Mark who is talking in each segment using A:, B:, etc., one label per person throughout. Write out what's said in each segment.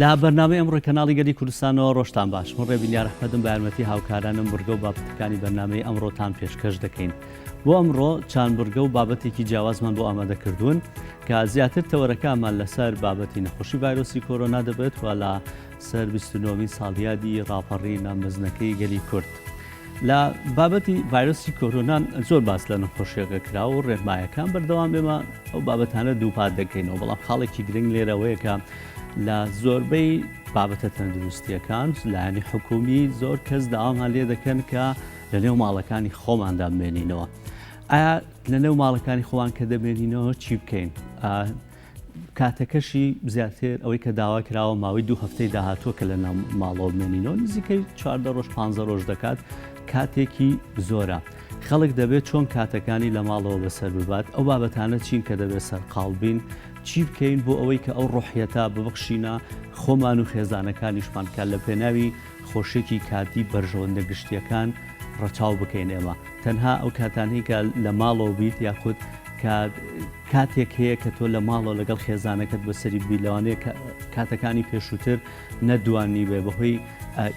A: لە بەرنامەی ئەمڕۆی کەناڵی گەلی کوردستانەوە ڕۆژتان باش من ڕێبین ئەحمەدم بە یارمەتی هاوکارانم بڕگە و بابەتەکانی بەرنامەی ئەمڕۆتان پێشکەش دەکەین بۆ ئەمڕۆ چەند بڕگە و بابەتێکی جیاوازمان بۆ ئامادە کردوون کە زیاتر تەوەرەکانمان لەسەر بابەتی نەخۆشی ڤایرۆسی کۆرۆنا دەبێت و لە سەر 29 ساڵیادی ڕاپەڕینە مەزنەکەی گەلی کورد. لە بابەتی ڤایرۆسی کۆرۆنا زۆر باس لە نەخۆشیەکە کرا و ڕێنمایەکان بەردەوام ئێمە ئەو بابەتانە دووپات دەکەینەوە بەڵام خاڵێکی گرنگ لێرەوەیە کە لە زۆربەی بابەتە تەندروستیەکان لایەنی حکومی زۆر کەس داوامان لێ دەکەن کە لە نێو ماڵەکانی خۆماندا بمێنینەوە ئایا لە نێو ماڵەکانی خۆمان کە دەمێنینەوە چی بکەین؟ کاتەکەشی زیاتر ئەوەی کە داوا کراوە ماوەی دوو هەفتەی داهاتووە کە لە ناو ماڵەوە بمێنینەوە نزیکەی 14 ڕۆژ 15 ڕۆژ دەکات کاتێکی زۆرە خەڵک دەبێت چۆن کاتەکانی لە ماڵەوە بەسەر ببات ئەو بابەتانە چین کە دەبێت سەرقاڵ بین چی بکەین بۆ ئەوەی کە ئەو ڕۆحیەتە ببەخشینە خۆمان و خێزانەکانیشمان کە لە پێناوی خۆشیەکی کاتی بەرژەوەندە گشتیەکان ڕەچاو بکەین ئێمە تەنها ئەو کاتانەی کە لە ماڵەوە بیت یاخود کە کاتێک هەیە کە تۆ لە ماڵەوە لەگەڵ خێزانەکەت بەسەری ببی لەوانەیە کاتەکانی پێشووتر نەدوانی بێ بەهۆی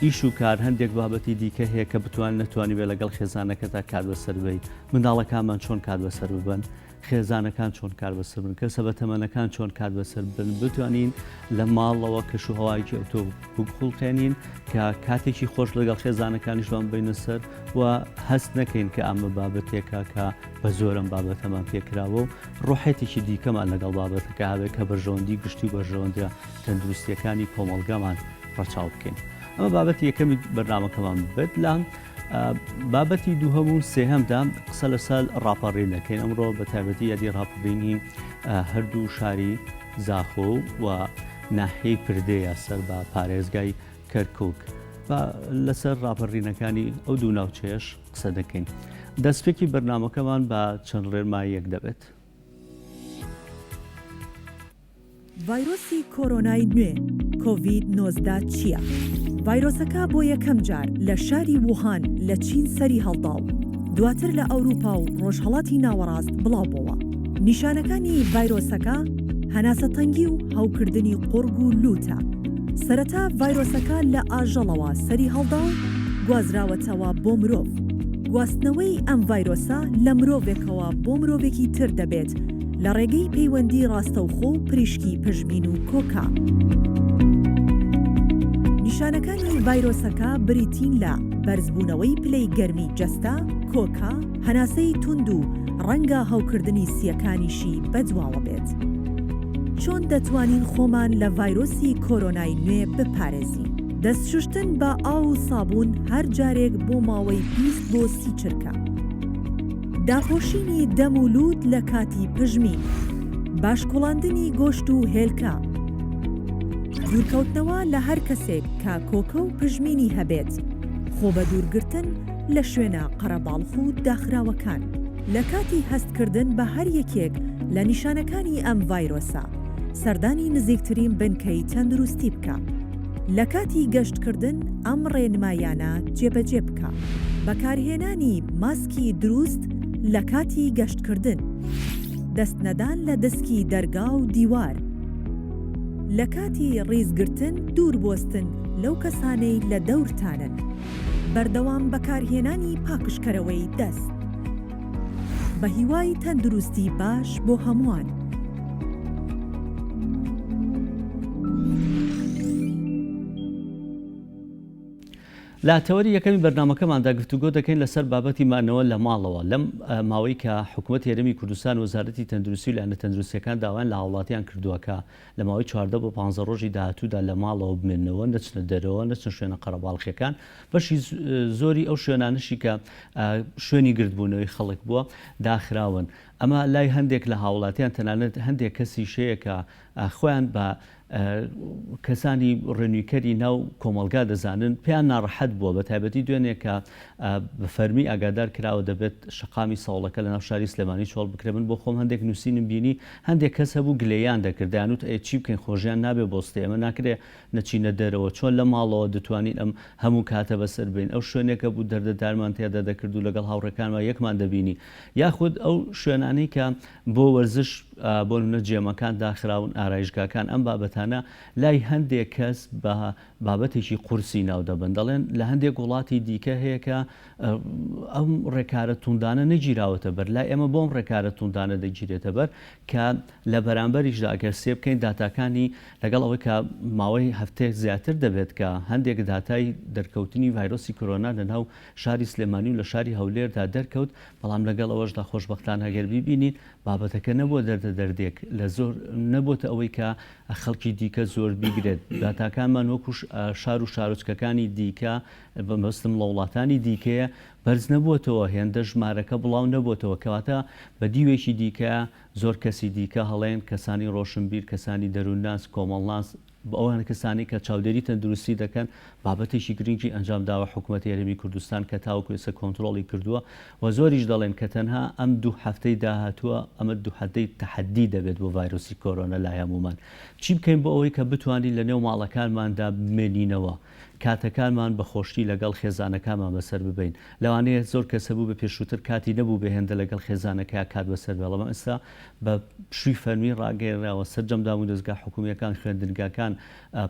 A: ئیش و کار هەندێک بابەتی دیکە هەیە کە بتوان نەتوانی بێ لەگەڵ خێزانەکەتا کات بەسەر بەی منداڵەکانمان چۆن کات بەسەر ببەن خێزانەکان چۆن کار بەسەر بن، کەسە بەتەمەنەکان چۆن کات بەسەر بن، بتوانین لە ماڵەوە کەش و هەوایەکی ئەوتۆ بخوڵقێنین کە کاتێکی خۆش لەگەڵ خێزانەکانیشمان بینە سەر و هەست نەکەین کە ئەمە بابەتێکە کە بە زۆرم بابەتەمان پێکراوە و ڕۆحێتێکی دیکەمان لەگەڵ بابەتەکە هەبێت کە بەرژەوەندی گشتی و بەرژەوەندە تەندروستیەکانی کۆمەڵگەمان ڕەچاو بکەین. ئەمە بابەتی یەکەمی بەرنامەکەمان بێت لە بابەتی دووهەم و سێهەمدا قسە لەسەر ڕاپەڕین دەکەین ئەمڕۆ بە تایبەتی یادی ڕاپەڕینی هەردوو شاری زاخۆ و ناحیەی پردێیە سەر بە پارێزگای کەرکک لەسەر ڕاپەڕینەکانی ئەو دوو ناوچەیەش قسە دەکەین دەستپێکی بەرنامەکەمان بە چەند ڕێنماییەک دەبێت.
B: ڤایرۆسی کۆرۆنای نوێ، کۆڤید 19 چییە؟ ڤایرۆسەکە بۆ یەکەم جار لە شاری ووهان لە چین سەری هەڵدا و دواتر لە ئەوروپا و ڕۆژهەڵاتی ناوەڕاست بڵاوبۆوە. نیشانەکانی ڤایرۆسەکە هەناسەتەنگی و هەوکردنی قوڕگ و لووتە. سەرەتا ڤایرۆسەکە لە ئاژەڵەوە سەری هەڵدا و گوازراوەتەوە بۆ مرۆڤ. گواستنەوەی ئەم ڤایرۆسە لە مرۆڤێکەوە بۆ مرۆڤێکی تر دەبێت لە ڕێگەی پەیوەندی ڕاستەوخۆ و پریشکی پژمین و کۆکە. نیشانەکانی ڤایرۆسەکە بریتین لە بەرزبوونەوەی پلەی گەرمی جەستە، کۆکە، هەناسەی توند و ڕەنگە هەوکردنی سییەکانیشی بەدواوە بێت. چۆن دەتوانین خۆمان لە ڤایرۆسی کۆرۆنای نوێ بپارێزین؟ دەست شوشتن بە ئاو و سابوون هەر جارێک بۆ ماوەی 20 بۆ 30 چرکە. داپۆشینی دەم و لووت لە کاتی پژمین. باش کوڵاندنی گۆشت و هێلکە. دوورکەوتنەوە لە هەر کەسێک کە کۆکە و پژمینی هەبێت. خۆ بەدوورگرتن لە شوێنە قەرەباڵخ و داخراوەکان. لە کاتی هەستکردن بە هەر یەکێک لە نیشانەکانی ئەم ڤایرۆسە، سەردانی نزیکترین بنکەی تەندروستی بکە. لە کاتی گەشتکردن ئەم ڕێنمایانە جێبەجێ بکە. بەکارهێنانی ماسکی دروست لە کاتی گەشتکردن. دەستنەدان لە دەسکی دەرگا و دیوار. لە کاتی ڕیزگرتن دوور بوەستن لەو کەسانەی لە دەورتانن. بەردەوام بەکارهێنانی پاکژکەرەوەی دەست. بە هیوای تەندروستی باش بۆ هەمووان.
A: لە تەوەری یەکەمی بەرنامەکەماندا گفتوگۆ دەکەین لەسەر بابەتی مانەوە لە ماڵەوە لەم ماوەی کە حکوومەتی هەرێمی کوردستان وەزارەتی تەندروستی و لایەنە تەندروستیەکان داوایان لە هاوڵاتیان کردووە کە لە ماوەی 14 بۆ 15 ڕۆژی داهاتوودا لە ماڵەوە بمێننەوە نەچنە دەرەوە نەچنە شوێنە قەرەباڵخیەکان بەشی زۆری ئەو شوێنانەشی کە شوێنی گردبوونەوەی خەڵک بووە داخراون ئەمە لای هەندێک لە هاوڵاتیان تەنانەت هەندێک کەسیش هەیە کە خۆیان بە کەسانی ڕێنویکەری ناو کۆمەڵگا دەزانن پێیان ناڕەحەت بووە بە تایبەتی دوێنێ کە بە فەرمی ئاگادار کراوە دەبێت شەقامی سەوڵەکە لە ناو شاری سلێمانی چۆڵ بکرێت من بۆ خۆم هەندێک نووسینم بینی هەندێک کەس هەبوو گلەییان دەکرد دەیانوت ئەی چی بکەین خۆ ژیان نابێ بۆستێ ئێمە ناکرێ نەچینە دەرەوە چۆن لە ماڵەوە دەتوانین ئەم هەموو کاتە بەسەر بەین ئەو شوێنێکە بوو دەردەدارمان تێدا دەکرد و لەگەڵ هاوڕێکانمان یەکمان دەبینی یاخود ئەو شوێنانەی کە بۆ وەرزش بۆ نمونە جێمەکان داخراون ئارایشگاکان ئەم بابەتانە. بابەتانە لای هەندێک کەس بە بابەتێکی قورسی ناو دەبەن، دەڵێن لە هەندێک وڵاتی دیکە هەیە کە ئەم ڕێکارە توندانە نەگیراوەتە بەر، لای ئێمە بۆ ئەم ڕێکارە توندانە دەگیرێتە بەر کە لە بەرامبەریشدا ئەگەر سێ بکەین داتاکانی لەگەڵ ئەوەی کە ماوەی هەفتەیەک زیاتر دەبێت کە هەندێک داتای دەرکەوتنی ڤایرۆسی کۆرۆنا لەناو شاری سلێمانی و لە شاری هەولێردا دەرکەوت، بەڵام لەگەڵ ئەوەشدا خۆشبەختانە ئەگەر بیبینین بابەتەکە نەبووە دەردە دەردێک لە زۆر نەبۆتە ئەوەی کە خەڵکی دیکە زۆر بیگرێت داتاکانمان وەکو شار و شارۆچکەکانی دیکە بەمەبەستم لە وڵاتانی دیکەیە بەرز نەبووەتەوە هێندە ژمارەکە بڵاو نەبووەتەوە کەواتە بە دیوێکی دیکە زۆر کەسی دیکە هەڵێن کەسانی ڕۆشنبیر کەسانی دەروونناس کۆمەڵناس ئەوان کەسانەی کە چاودێری تەندروستی دەکەن بابەتێکی گرنگی ئەنجام داوە حکومەتی هەرێمی کوردستان کە تاوەکو ئێستا کۆنترۆڵی کردووە و زۆریش دەڵێن کە تەنها ئەم دوو هەفتەی داهاتووە ئەمە دوو هەفتەی تەحەدی دەبێت بۆ ڤایرۆسی کۆرۆنا لای هەموومان چی بکەین بۆ ئەوەی کە بتوانین لە نێو ماڵەکانماندا بمێنینەوە کاتەکانمان بە خۆشی لەگەڵ خێزانەکانمان بەسەر ببەین لەوانەیە زۆر کەس هەبوو بە پێشووتر کاتی نەبوو بێ هێندە لەگەڵ خێزانەکەیا کات بەسەر بێ بەڵام ئێستا بە پشووی فەرمی ڕاگەیەنراوە، سەرجەم دامودەزگا حکومییەکان، خوێندنگاکان،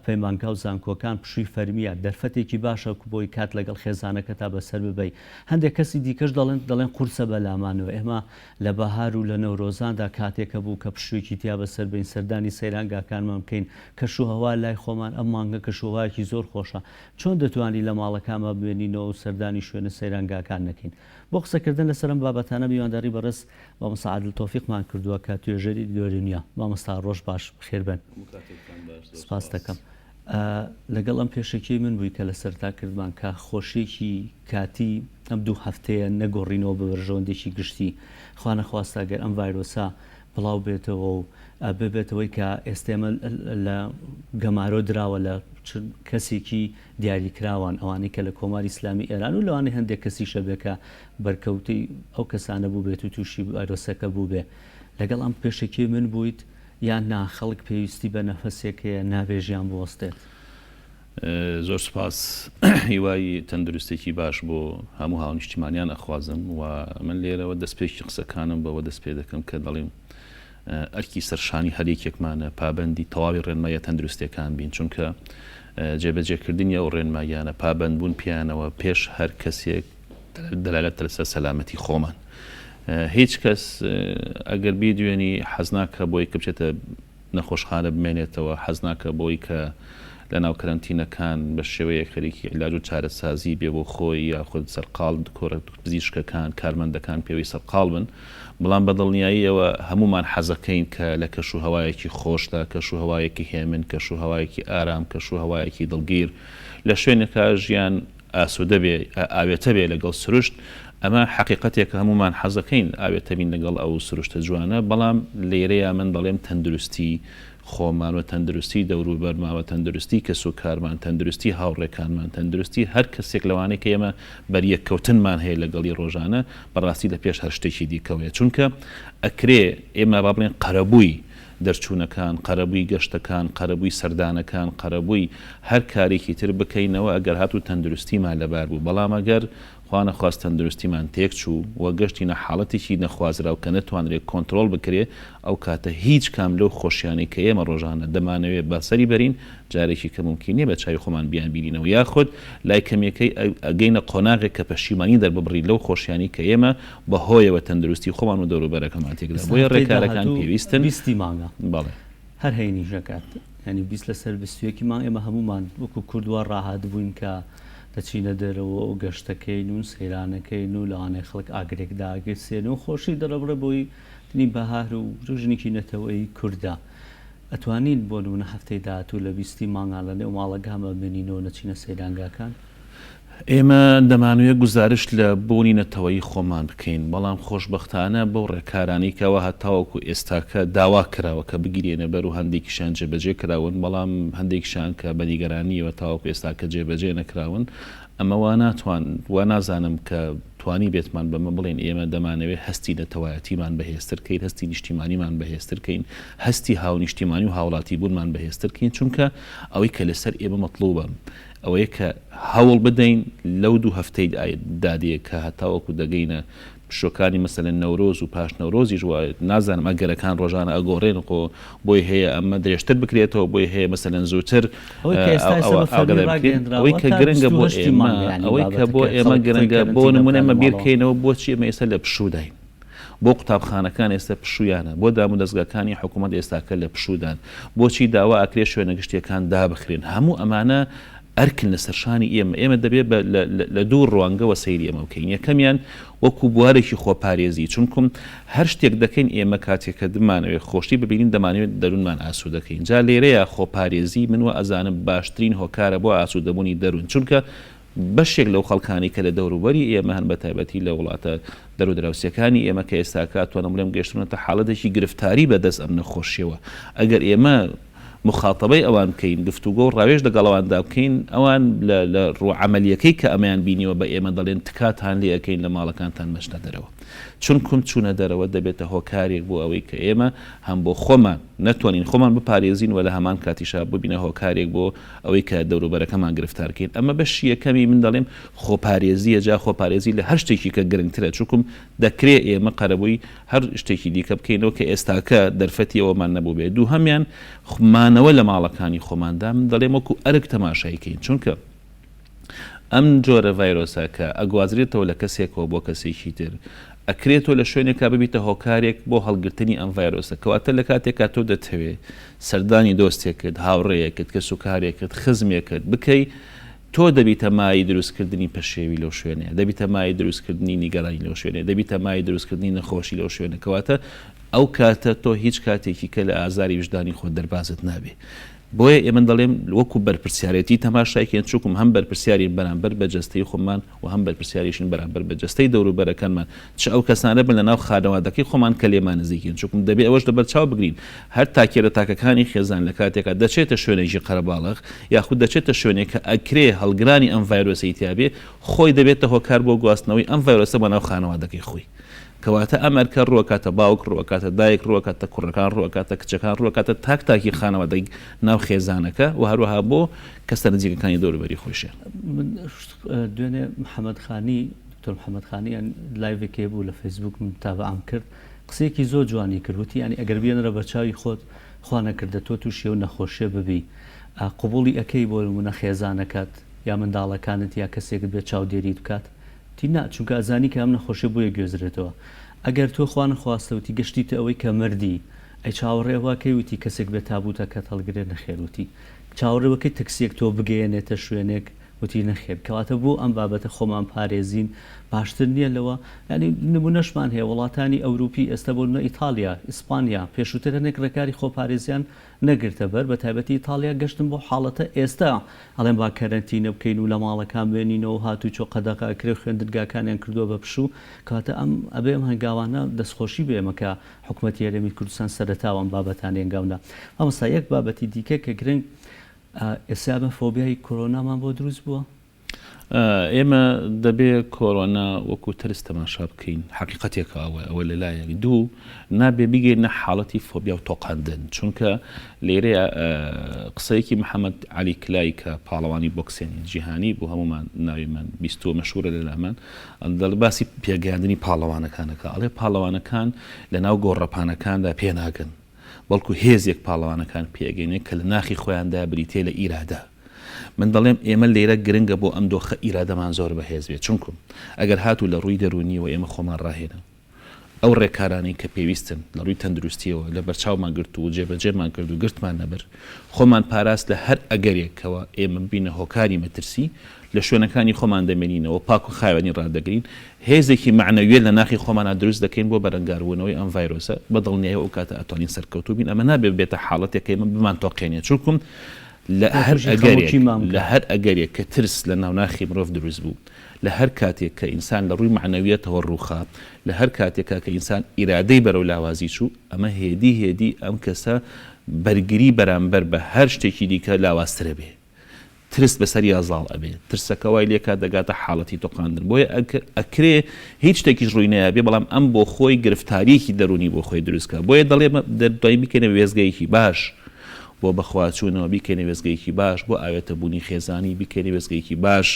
A: پەیمانگا و زانکۆکان پشووی فەرمییە، دەرفەتێکی باشە بۆی کات لەگەڵ خێزانەکەتا بەسەر ببەی. هەندێک کەسی دیکەش دەڵێن دەڵێن قورسە بەلامانەوە، ئێمە لە بەهار و لە نەورۆزاندا کاتێک هەبوو کە پشوویەکی تیا بەسەر بەین، سەردانی سەیرانگاکانمان بکەین، کەشوهەوا لای خۆمان ئەم مانگە کەشوهەوایەکی زۆر خۆشە، چۆن دەتوانین لە ماڵەکانمان بمێنینەوە و سەردانی شوێنە سەیرانگاکان نەکەین؟ بۆ قسەکردن لەسەر ئەم بابەتانە میوانداری بەڕێز مامۆستا عادل تۆفیقمان کردووە کە توێژەری دەروونیە. مامۆستا ڕۆژ باش بەخێر بێن.
C: هەموو کاتێکتان باش زۆر
A: سپاس
C: سپاس.
A: دەکەم. لەگەڵ ئەم پێشەکیەی من بووی کە لە سەرەتا کردمان کە خۆشیەکی کاتی ئەم دوو هەفتەیە نەگۆڕینەوە بە بەرژەوەندێکی گشتی خوا نەخواستە گەر ئەم ڤایرۆسە بڵاو بێتەوە و ببێتەوەی کە ئێستا ئێمە لە گەمارۆ دراوە لە کەسێکی دیاریکراوان ئەوانەی کە لە کۆماری ئیسلامی ئێران و لەوانەیە هەندێک کەسیش هەبێ کە بەرکەوتەی ئەو کەسانە بووبێت و تووشی ڤایرۆسەکە بووبێ. لەگەڵ ئەم پێشەکیەی من بوویت یان نا خەڵک پێویستی بە نەفەسێک هەیە نابێ ژیان بوەستێت؟
C: زۆر سوپاس هیوای تەندروستێکی باش بۆ هەموو هاونیشتیمانیان ئەخوازم و من لێرەوە دەستپێکی قسەکانم بەوە دەست پێ دەکەم کە دەڵێم ئەرکی سەرشانی هەر یەکێکمانە پابەندی تەواوی ڕێنماییە تەندروستیەکان بین، چونکە جێبەجێکردنی ئەو ڕێنماییانە، پابەندبوون پێیانەوە پێش هەر کەسێک دەلالەتە لەسەر سەلامەتی خۆمان. هیچ کەس ئەگەر بیدوێنی حەز ناکە بۆی کە بچێتە نەخۆشخانە بمێنێتەوە، حەز ناکە بۆی کە لەناو کەرەنتینەکان بە شێوەیەک خەریکی عیلاج و چارەسازی بێ بۆ خۆی یاخود سەرقاڵ دکۆرە پزیشکەکان کارمەندەکان پێوەی سەرقاڵ بن، بەڵام بە دڵنیاییەوە هەموومان حەزەکەین کە لە کەش و هەوایەکی خۆشدا، کەش و هەوایەکی هێمن، کەش و هەوایەکی ئارام، کەش و هەوایەکی دڵگیر، لە شوێنێکا ژیان ئاسوودە بێ، ئاوێتە بێ لەگەڵ سروشت، ئەمە حەقیقەتێکە هەموومان حەزەکەین ئاوێتە بین لەگەڵ ئەو سروشتە جوانە، بەڵام لێرەیا من دەڵێم تەندروستی خۆمان و تەندروستی دەوروبەرمان و تەندروستی کەسوکارمان، تەندروستی هاوڕێکانمان، تەندروستی هەر کەسێک لەوانەی کە ئێمە بەریەککەوتنمان هەیە لەگەڵی ڕۆژانە، بەڕاستی لە پێش هەر شتێکی دیکەوەیە. چونکە ئەکرێ ئێمە با بڵێین قەرەبووی دەرچوونەکان، قەرەبووی گەشتەکان، قەرەبووی سەردانەکان، قەرەبووی هەر کارێکی تر بکەینەوە ئەگەر هاتوو تەندروستیمان لەبار بوو، بەڵام ئەگەر خوا نەخواست تەندروستیمان تێکچوو و گەشتینە حاڵەتێکی نەخوازراو کە نەتوانرێ کۆنترۆڵ بکرێ، ئەو کاتە هیچ کام لەو خۆشیانەی کە ئێمە ڕۆژانە دەمانەوێ بەسەری بەرین جارێکی کە مومکین نیە بە چاوی خۆمان بیانبینینەوە یاخود لای کەمیەکەی ئەگەینە قۆناغێک کە پەشیمانی دەرببڕین لەو خۆشیانەی کە ئێمە بە هۆیەوە تەندروستی خۆمان و دەوروبەرەکەمان تێکدا
A: ئێستا
C: بۆیە
A: هەفتەی
C: ڕێکارەکان
A: داهاتوو
C: پێویستن.
A: بیستی مانگە.
C: بەڵێ.
A: هەر هەینیش ئەکات یانی 20 لەسەر 21 ی مانگ ئێمە هەموومان وەکو کورد وا ڕاهاتبووین کە دەچینە دەرەوە و گەشتەکەین و سەیرانەکەین و لەوانەیە خەڵک ئاگرێک داگیرسێنێ و خۆشی دەرەبڕێ بۆی تنی بەهار و جەژنێکی نەتەوەیی کوردە. ئەتوانین بۆ نموونە هەفتەی داهاتوو لە بیستی مانگا لە نێو ماڵەکانمان بمێنینەوە نەچینە سەیرانگاکان؟
C: ئێمە دەمانەوێ گوزارشت لە بوونی نەتەوەیی خۆمان بکەین، بەڵام خۆشبەختانە بەو ڕێکارانەی کەوا هەتاوەکو ئێستاکە داوا کراوە کە بگیرێنە بەر و هەندێکیشیان جێبەجێ کراون، بەڵام هەندێکیشیان کە بە نیگەرانییەوە تاوەکو ئێستاکە جێبەجێ نەکراون، ئەمە وا ناتوان وا نازانم کە توانیبێتمان بەمە بڵێین ئێمە دەمانەوێ هەستی نەتەوایەتیمان بەهێزتر کەین، هەستی نیشتیمانیمان بەهێزتر کەین، هەستی هاونیشتیمانی و هاوڵاتیبوونمان بەهێزتر کەین، چونکە ئەوەی کە لەسەر ئێمە مەتڵوبە ئەوەیە کە هەوڵ بدەین لەو دوو هەفتەی دادێ کە هەتاوەکو دەگەینە. پشووەکانی مەسەلەن نەورۆز و پاش نەورۆزیش وا نازانم ئەگەرەکان ڕۆژانە ئەگۆڕێن خۆ بۆی هەیە ئەمە درێژتر بکرێتەوە بۆی هەیە مەسەلەن زووتر
A: ئەوەی کە ئێستا ئێستا
C: ئەوە
A: بە فەرمی
C: ئاگادار بکرێن
A: ڕاگەیەندراوە
C: ئەوەی کە
A: تا
C: گرنگە بۆ
A: 28 ی
C: ئێمە
A: مانگە یانی
C: ئەوەی کە بۆ
A: بابەتەکە
C: ئێمە
A: خەڵک خۆی
C: گرنگە بۆ
A: کەرەنتینە
C: نموونە
A: بکات لە
C: ئێمە
A: ماڵەوە.
C: بیرکەینەوە بۆچی ئێمە ئێستا لە پشووداین بۆ قوتابخانەکان ئێستا پشوویانە بۆ دامودەزگاکانی حکوومەت ئێستاکە لە پشوودان بۆچی داوا ئەکرێ شوێنە گشتییەکان دابخرێن هەموو ئەمانە ئەرکن لەسەر شانی ئێمە، ئێمە دەبێت بە لە دوو ڕوانگەوە سەیری ئەمە بکەین، یەکەمیان وەکو بوارێکی خۆپارێزی، چونکوم هەر شتێک دەکەین ئێمە کاتێک کە دمانەوێت خۆشی ببینین دەمانەوێت دەروونمان ئاسوودەکەین، جا لێرەیا خۆپارێزی من وا ئەزانم باشترین هۆکارە بۆ ئاسوودەبوونی دەروون، چونکە بەشێک لەو خەڵکانەی کە لە دەوروبەری ئێمە هەن بەتایبەتی لە وڵاتە دەرودراوسێکانی ئێمە کە ئێستاکە ئەتوانم بڵێم گەیشتوونەتە حاڵەتێکی گرفتاری بەدەست ئەم نەخۆشیەوە ئەگەر ئێمە موخاتەبەی ئەوان بکەین، گفتوگۆ و ڕاوێژ لەگەڵ ئەواندا بکەین، ئەوان لە لە ڕووە عەمەلییەکەی کە ئەمەیان بینیوە بە ئێمە دەڵێن تکاتان لێ ئەکەین لە ماڵەکانتان مەچنە دەرەوە. چونکوم چوونە دەرەوە دەبێتە هۆکارێک بۆ ئەوەی کە ئێمە هەم بۆ خۆمان نەتوانین خۆمان بپارێزین و لە هەمان کاتیشا ببینە هۆکارێک بۆ ئەوەی کە دەوروبەرەکەمان گرفتار کەین. ئەمە بەشی یەکەمی من دەڵێم خۆپارێزییە، جا خۆپارێزی لە هەر شتێکی کە گرنگترە، چونکوم دەکرێ ئێمە قەرەبووی هەر شتێکی دیکە بکەینەوە کە ئێستاکە دەرفەتی ئەوەمان نەبووبێ. دووهەمیان مانەوە لە ماڵەکانی خۆماندا، من دەڵێم وەکو ئەرک تەماشای کەین، چونکە ئەم جۆرە ڤایرۆسە کە ئەگوازرێتەوە لە کەسێکەوە بۆ کەسێکی تر، ئەکرێ تۆ لە شوێنێکا ببیتە هۆکارێک بۆ هەڵگرتنی ئەم ڤایرۆسە، کەواتە لە کاتێکا تۆ دەتەوێ سەردانی دۆستێکت، هاوڕێیەکت، کەسوکارێکت، خزمێکت بکەی، تۆ دەبیتە مایەی دروستکردنی پەشێوی لەو شوێنەیە، دەبیتە مایەی دروستکردنی نیگەرانی لەو شوێنەیە، دەبیتە مایەی دروستکردنی نەخۆشی لەو شوێنە، کەواتە ئەو کاتە تۆ هیچ کاتێکی کە لە ئازاری ویژدانی خۆت دەربازت نابێ. بۆیە ئێمە دەڵێم وەکو بەرپرسیارێتی تەماشای کەین، چونکم هەم بەرپرسیارین بەرامبەر بە جەستەی خۆمان و هەم بەرپرسیاریشین بەرامبەر بە جەستەی دەوروبەرەکانمان، چ ئەو کەسانە بن لە ناو خانەوادەکەی خۆمان کە لێمان نزیکین، چونکم دەبێ ئەوەش لەبەر چاو بگرین هەر تاکێ لە تاکەکانی خێزان لە کاتێکا دەچێتە شوێنێکی قەرەباڵغ یاخود دەچێتە شوێنێک کە ئەکرێ هەڵگرانی ئەم ڤایرۆسەی تیا بێ خۆی دەبێتە هۆکار بۆ گواستنەوەی ئەم ڤایرۆسە بۆ ناو خانەوادەکەی خۆی. کەواتە ئەم ئەرکە ڕووەکاتە باوک، ڕووەکاتە دایک، ڕووەکاتە کوڕەکان، ڕووەکاتە کچەکان، ڕووەکاتە تاک تاکی خانەوادەی ناو خێزانەکە و هەروەها بۆ کەسە نزیکەکانی دەوروبەری خۆیشیان.
A: من دوێنێ محەمەد خانی، دکتۆر محەمەد خانی live ێک هەبوو لە فەیسبووک من متابەعەم کرد، قسەیەکی زۆر جوانی کرد وتی یانی ئەگەر بێنرە بەرچاوی خۆت خوا نەکردە تۆ تووشی ئەو نەخۆشیە ببی قبوڵی ئەکەی بۆ نمونە خێزانەکەت یا منداڵەکانت یا کەسێکت بێت چاودێریت بکات وتی نا چونکە ئەزانی کە ئەم نەخۆشیە بۆیە گوێزرێتەوە ئەگەر تۆ خوا نەخواستە وتی گەشتیتە ئەوەی کە مردی ئەی چاوەڕێ ئەوە کەی وتی کەسێک بێت تابوتەکەت هەڵگرێ نەخێر وتی چاوەڕێ وەکەی تەکسیەک تۆ بگەیەنێتە شوێنێک وتی نەخێر کەواتە بۆ ئەم بابەتە خۆمان پارێزین باشتر نییە لەوە؟ یانی نمونەشمان هەیە وڵاتانی ئەوروپی ئێستا بۆ نمونە ئیتاڵیا، ئیسپانیا پێشووتر هەنێک ڕێکاری خۆپارێزیان نەگرتە بەر بە تایبەتی ئیتاڵیا گەشتن بەو حاڵەتە ئێستا ئەڵێن با کەرەنتینە بکەین و لە ماڵەکان بمێنینەوە و هاتوچۆ قەدەغە ئەکرێ و خوێندنگاکانیان کردووە بە پشوو کەواتە ئەم ئەبێ ئەم هەنگاوانە دەستخۆشی بێ ئێمە کە حکومەتی هەرێمی کوردستان سەرەتاوە ئەم بابەتانەی هەنگاو نا مامۆستا یەک بابەتی دیکە کە گرنگ ئێستا ئەمە فۆبیای کۆرۆنامان بۆ دروست بووە؟
C: ئێمە دەبێ کۆرۆنا وەکو ترس تەماشا بکەین، حەقیقەتێکە ئەوە، ئەوە لە لایەک. دوو، نابێ بیگەینە حاڵەتی فۆبیا و تۆقاندن، چونکە لێرەیە قسەیەکی محەمەد عەلی کلای کە پاڵەوانی بۆکسێنی جیهانی بوو، هەموومان ناویمان بیستووە، مەشهوورە لە لامان، دەڵێ باسی پێگەیاندنی پاڵەوانەکان ئەکا، ئەڵێ پاڵەوانەکان لەناو گۆڕەپانەکاندا پێناگەن، بەڵکو هێزێک پاڵەوانەکان پێئەگەینێ کە لە ناخی خۆیاندا بریتیە لە ئیرادە. من دەڵێم ئێمە لێرە گرنگە بۆ ئەم دۆخە ئیرادەمان زۆر بەهێز بێت، چونکوم ئەگەر هاتوو لە ڕووی دەروونیەوە ئێمە خۆمان ڕاهێنا، ئەو ڕێکارانەی کە پێویستن لە ڕووی تەندروستیەوە لە بەرچاومان گرت و جێبەجێمان کرد و گرتمان لەبەر، خۆمان پاراست لە هەر ئەگەرێکەوە ئێمە ببینە هۆکاری مەترسی، لە شوێنەکانی خۆمان دەمێنینەوە، پاک و خاوێنی ڕادەگرین، هێزێکی مەعنەوییە لە ناخی خۆمانا دروست دەکەین بۆ بەرەنگاربوونەوەی ئەم ڤایرۆسە، بە دڵنیایەوە ئەو کاتە ئەتوانین سەرکەوتوو بین، ئەمە نابێ ببێتە حاڵەتێک کە ئێمە بمانتۆقێنێ، چونکوم لە هەر ئەگەرێک لە هەر ئەگەرێک کە ترس لە ناو ناخی مرۆڤ دروست بوو، لە هەر کاتێک کە ئینسان لە ڕووی مەعنەوییەتەوە ڕووخا، لە هەر کاتێکا کە ئینسان ئیرادەی بەرەو لاوازی چوو، ئەمە هێدی هێدی ئەم کەسە بەرگری بەرامبەر بە هەر شتێکی دیکە لاوازترە بێ. ترس بەسەریا زاڵ ئەبێ، ترسەکە وای لێکات دەگاتە حاڵەتی تۆقاندن، بۆیە ئەکرێ هیچ شتێکیش ڕووی نەیابێ بەڵام ئەم بۆ خۆی گرفتاریەکی دەروونی بۆ خۆی دروست کا، بۆیە دەڵێ دەتوانین بیکەینە وێستگەیەکی باش بۆ بەخواچوونەوە، بیکەینە وێستگەیەکی باش بۆ ئاوێتەبوونی خێزانی، بیکەینە وێستگەیەکی باش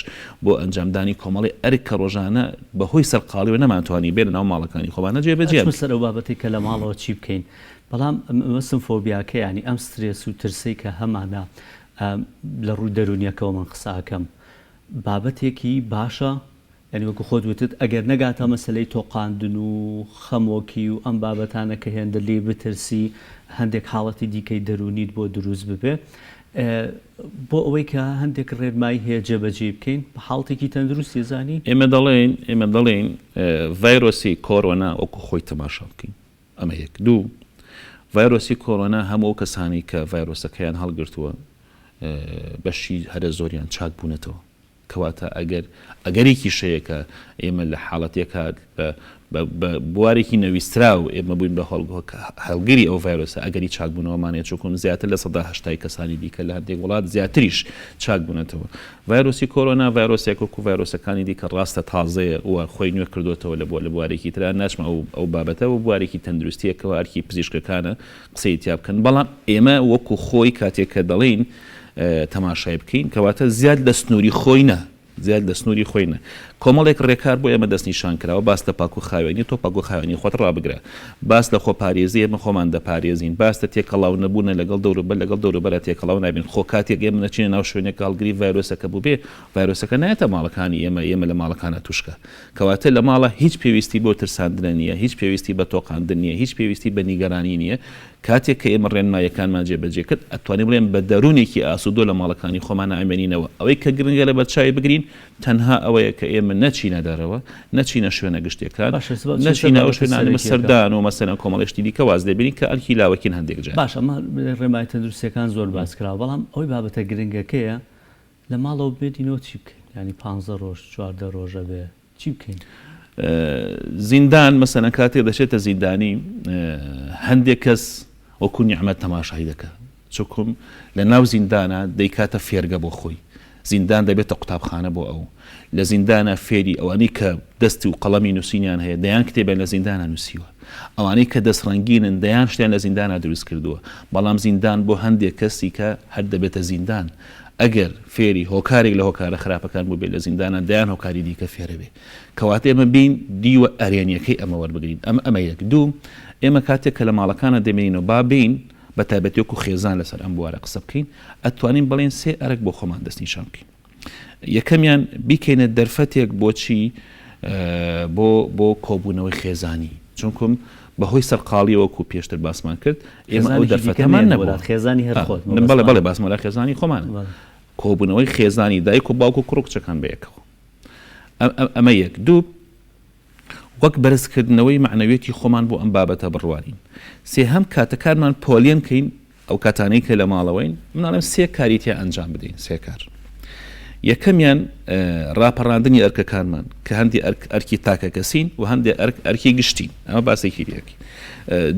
C: بۆ ئەنجامدانی کۆمەڵی ئەرک کە ڕۆژانە بەهۆی سەرقاڵیەوە نەمانتوانی بێ لەناو ماڵەکانی خۆمانە جێبەجێیان
A: ئەچمە
C: بکەین.
A: سەر ئەو بابەتەی کە لە ماڵەوە چی بکەین، بەڵام مەبەستم فۆبیاکە یانی ئەم سترێس و ترسەی کە هەمانە لە ڕووی دەروونیەکەوە من قسە ئەکەم بابەتێکی باشە یانی وەکو خۆت وتت ئەگەر نەگاتە مەسەلەی تۆقاندن و خەمۆکی و ئەم بابەتانە کە هێندە لێی بترسی هەندێک حاڵەتی دیکەی دەروونیت بۆ دروست ببێ بۆ ئەوەی کە هەندێک ڕێنمایی هەیە جێبەجێی بکەین بە حاڵەتێکی تەندروستی ئەزانی.
C: ئێمە دەڵێین ئێمە دەڵێین ڤایرۆسی کۆرۆنا وەکو خۆی تەماشا بکەین ئەمە یەک. دوو، ڤایرۆسی کۆرۆنا هەموو ئەو کەسانەی کە ڤایرۆسەکەیان هەڵگرتووە بەشی هەرە زۆریان چاک بوونەتەوە. کەواتە ئەگەر ئەگەرێکیش هەیە کە ئێمە لە حاڵەتێکا بە بە بوارێکی نەویستراو ئێمە بووین بە هەڵگری ئەو ڤایرۆسە ئەگەری چاکبوونەوەمان هەیە چونکوم زیاتر لە 80% کەسانی دیکە لە هەندێک وڵات زیاتریش چاک بوونەتەوە. ڤایرۆسی کۆرۆنا ڤایرۆسێک وەکو ڤایرۆسەکانی دیکە ڕاستە تازەیە و خۆی نوێ کردۆتەوە لە لە بوارێکی ترا ناچمە ئەو ئەو بابەتە و بوارێکی تەندروستییەکەوە ئەرکی پزیشکەکانە قسەی تیا بکەن بەڵام ئێمە وەکو خۆی کاتێک کە دەڵێین تەماشای بکەین کەواتە زیاد لە سنووری خۆی نا زیاد لە سنووری خۆی نا کۆمەڵێک ڕێکار بۆ ئێمە دەستنیشان کراوە باس لە پاک و خاوێنی تۆ پاک و خاوێنی خۆت ڕابگرە باس لە خۆپارێزی ئێمە خۆمان دەپارێزین باس لە تێکەڵاو نەبوونە لەگەڵ دەوروبەر لەگەڵ دەوروبەرا تێکەڵاو نابین خۆ کاتێک ئێمە نەچینە ناو شوێنێک کە هەڵگری ڤایرۆسەکە بووبێ ڤایرۆسەکە نایەتە ماڵەکانی ئێمە ئێمە لە ماڵەکانا تووشکە کەواتە لە ماڵە هیچ پێویستی بۆ ترساندنە نییە هیچ پێویستی بە تۆقاندن نییە هیچ پێویستی بە نیگەرانی نییە کاتێک کە ئێمە ڕێنماییەکانمان جێبەجێ کرد، ئەتوانین بڵێین بە دەروونێکی ئاسوودۆ لە ماڵەکانی خۆمانا ئەمێنینەوە. ئەوەی کە گرنگە لەبەرچاوی بگرین تەنها ئەوەیە کە ئێمە نەچینە دەرەوە، نەچینە شوێنە گشتییەکان،
A: باشە سبا بچینە سەر
C: نەچینە ئەو
A: بابەتە
C: شوێنانەی
A: سەرەکییەکە.
C: سەردان و مەسەلەن کۆمەڵێ شتی دیکە واز لێ بێنین کە ئەرکی لاوەکین هەندێک جار.
A: باشە ئەمە ڕێنماییە تەندروستییەکان زۆر باس کراوە، بەڵام ئەوەی بابەتە گرنگەکەیە لە ماڵەوە بمێنینەوە چی بکەین؟ یانی پانزە ڕۆژ، 14 ڕۆژ ئەبێ چی بکەین؟
C: زیندان مەسەلەن کاتێک دەچێتە زیندانی هەندێک کەس وەکو نیعمەت تەماشای دەکە چکم لە ناو زیندانە دەیکاتە فێرگە بۆ خۆی زیندان دەبێتە قوتابخانە بۆ ئەو لە زیندانە فێری ئەوانەی کە دەست و قەڵەمی نووسینیان هەیە دەیان کتێبیان لە زیندانە نووسیوە ئەوانەی کە دەست ڕەنگینن دەیان شتیان لە زیندانە دروست کردووە بەڵام زیندان بۆ هەندێک کەسی کە هەر دەبێتە زیندان ئەگەر فێری هۆکارێک لە هۆکارە خراپەکان بووبێت لە زیندانا دەیان هۆکاری دیکە فێرەبێ. کەواتە ئێمە بێین دیوە ئەرێنیەکەی ئەمە وەربگرین. ئەمە ئەمە یەک. دوو، ئێمە کاتێک کە لە ماڵەکانا دەمێنینەوە با بێین بە تایبەتی وەکو خێزان لەسەر ئەم بوارە قسە بکەین، ئەتوانین بڵێین سێ ئەرک بۆ خۆمان دەستنیشان بکەین. یەکەمیان بیکەینە دەرفەتێک بۆچی بۆ بۆ کۆبوونەوەی خێزانی چونکم بەهۆی سەرقاڵیەوە وەکو پێشتر باسمان کرد ئێمە ئەو دەرفەتەمان نەبوو
A: خێزانی هەر خۆت
C: بەڵێ بەڵێ باسمە لە خێزانی خۆمان کۆبوونەوەی خێزانی دایک و باوک و کوڕ و کچەکان بەیەکەوە ئەمە یەک دوو وەک بەرزکردنەوەی مەعنەویەتی خۆمان بۆ ئەم بابەتە بڕوانین. سێهەم، کاتەکانمان پۆلێن کەین، ئەو کاتانەی کە لە ماڵەوەین، من ئەڵێم سێ کاری تیا ئەنجام بدەین، سێ کار. یەکەمیان ڕاپەڕاندنی ئەرکەکانمان کە هەندێ ئەرک ئەرکی تاکەکەسین و هەندێ ئەرک ئەرکی گشتین، ئەمە باسێکی دیکەین.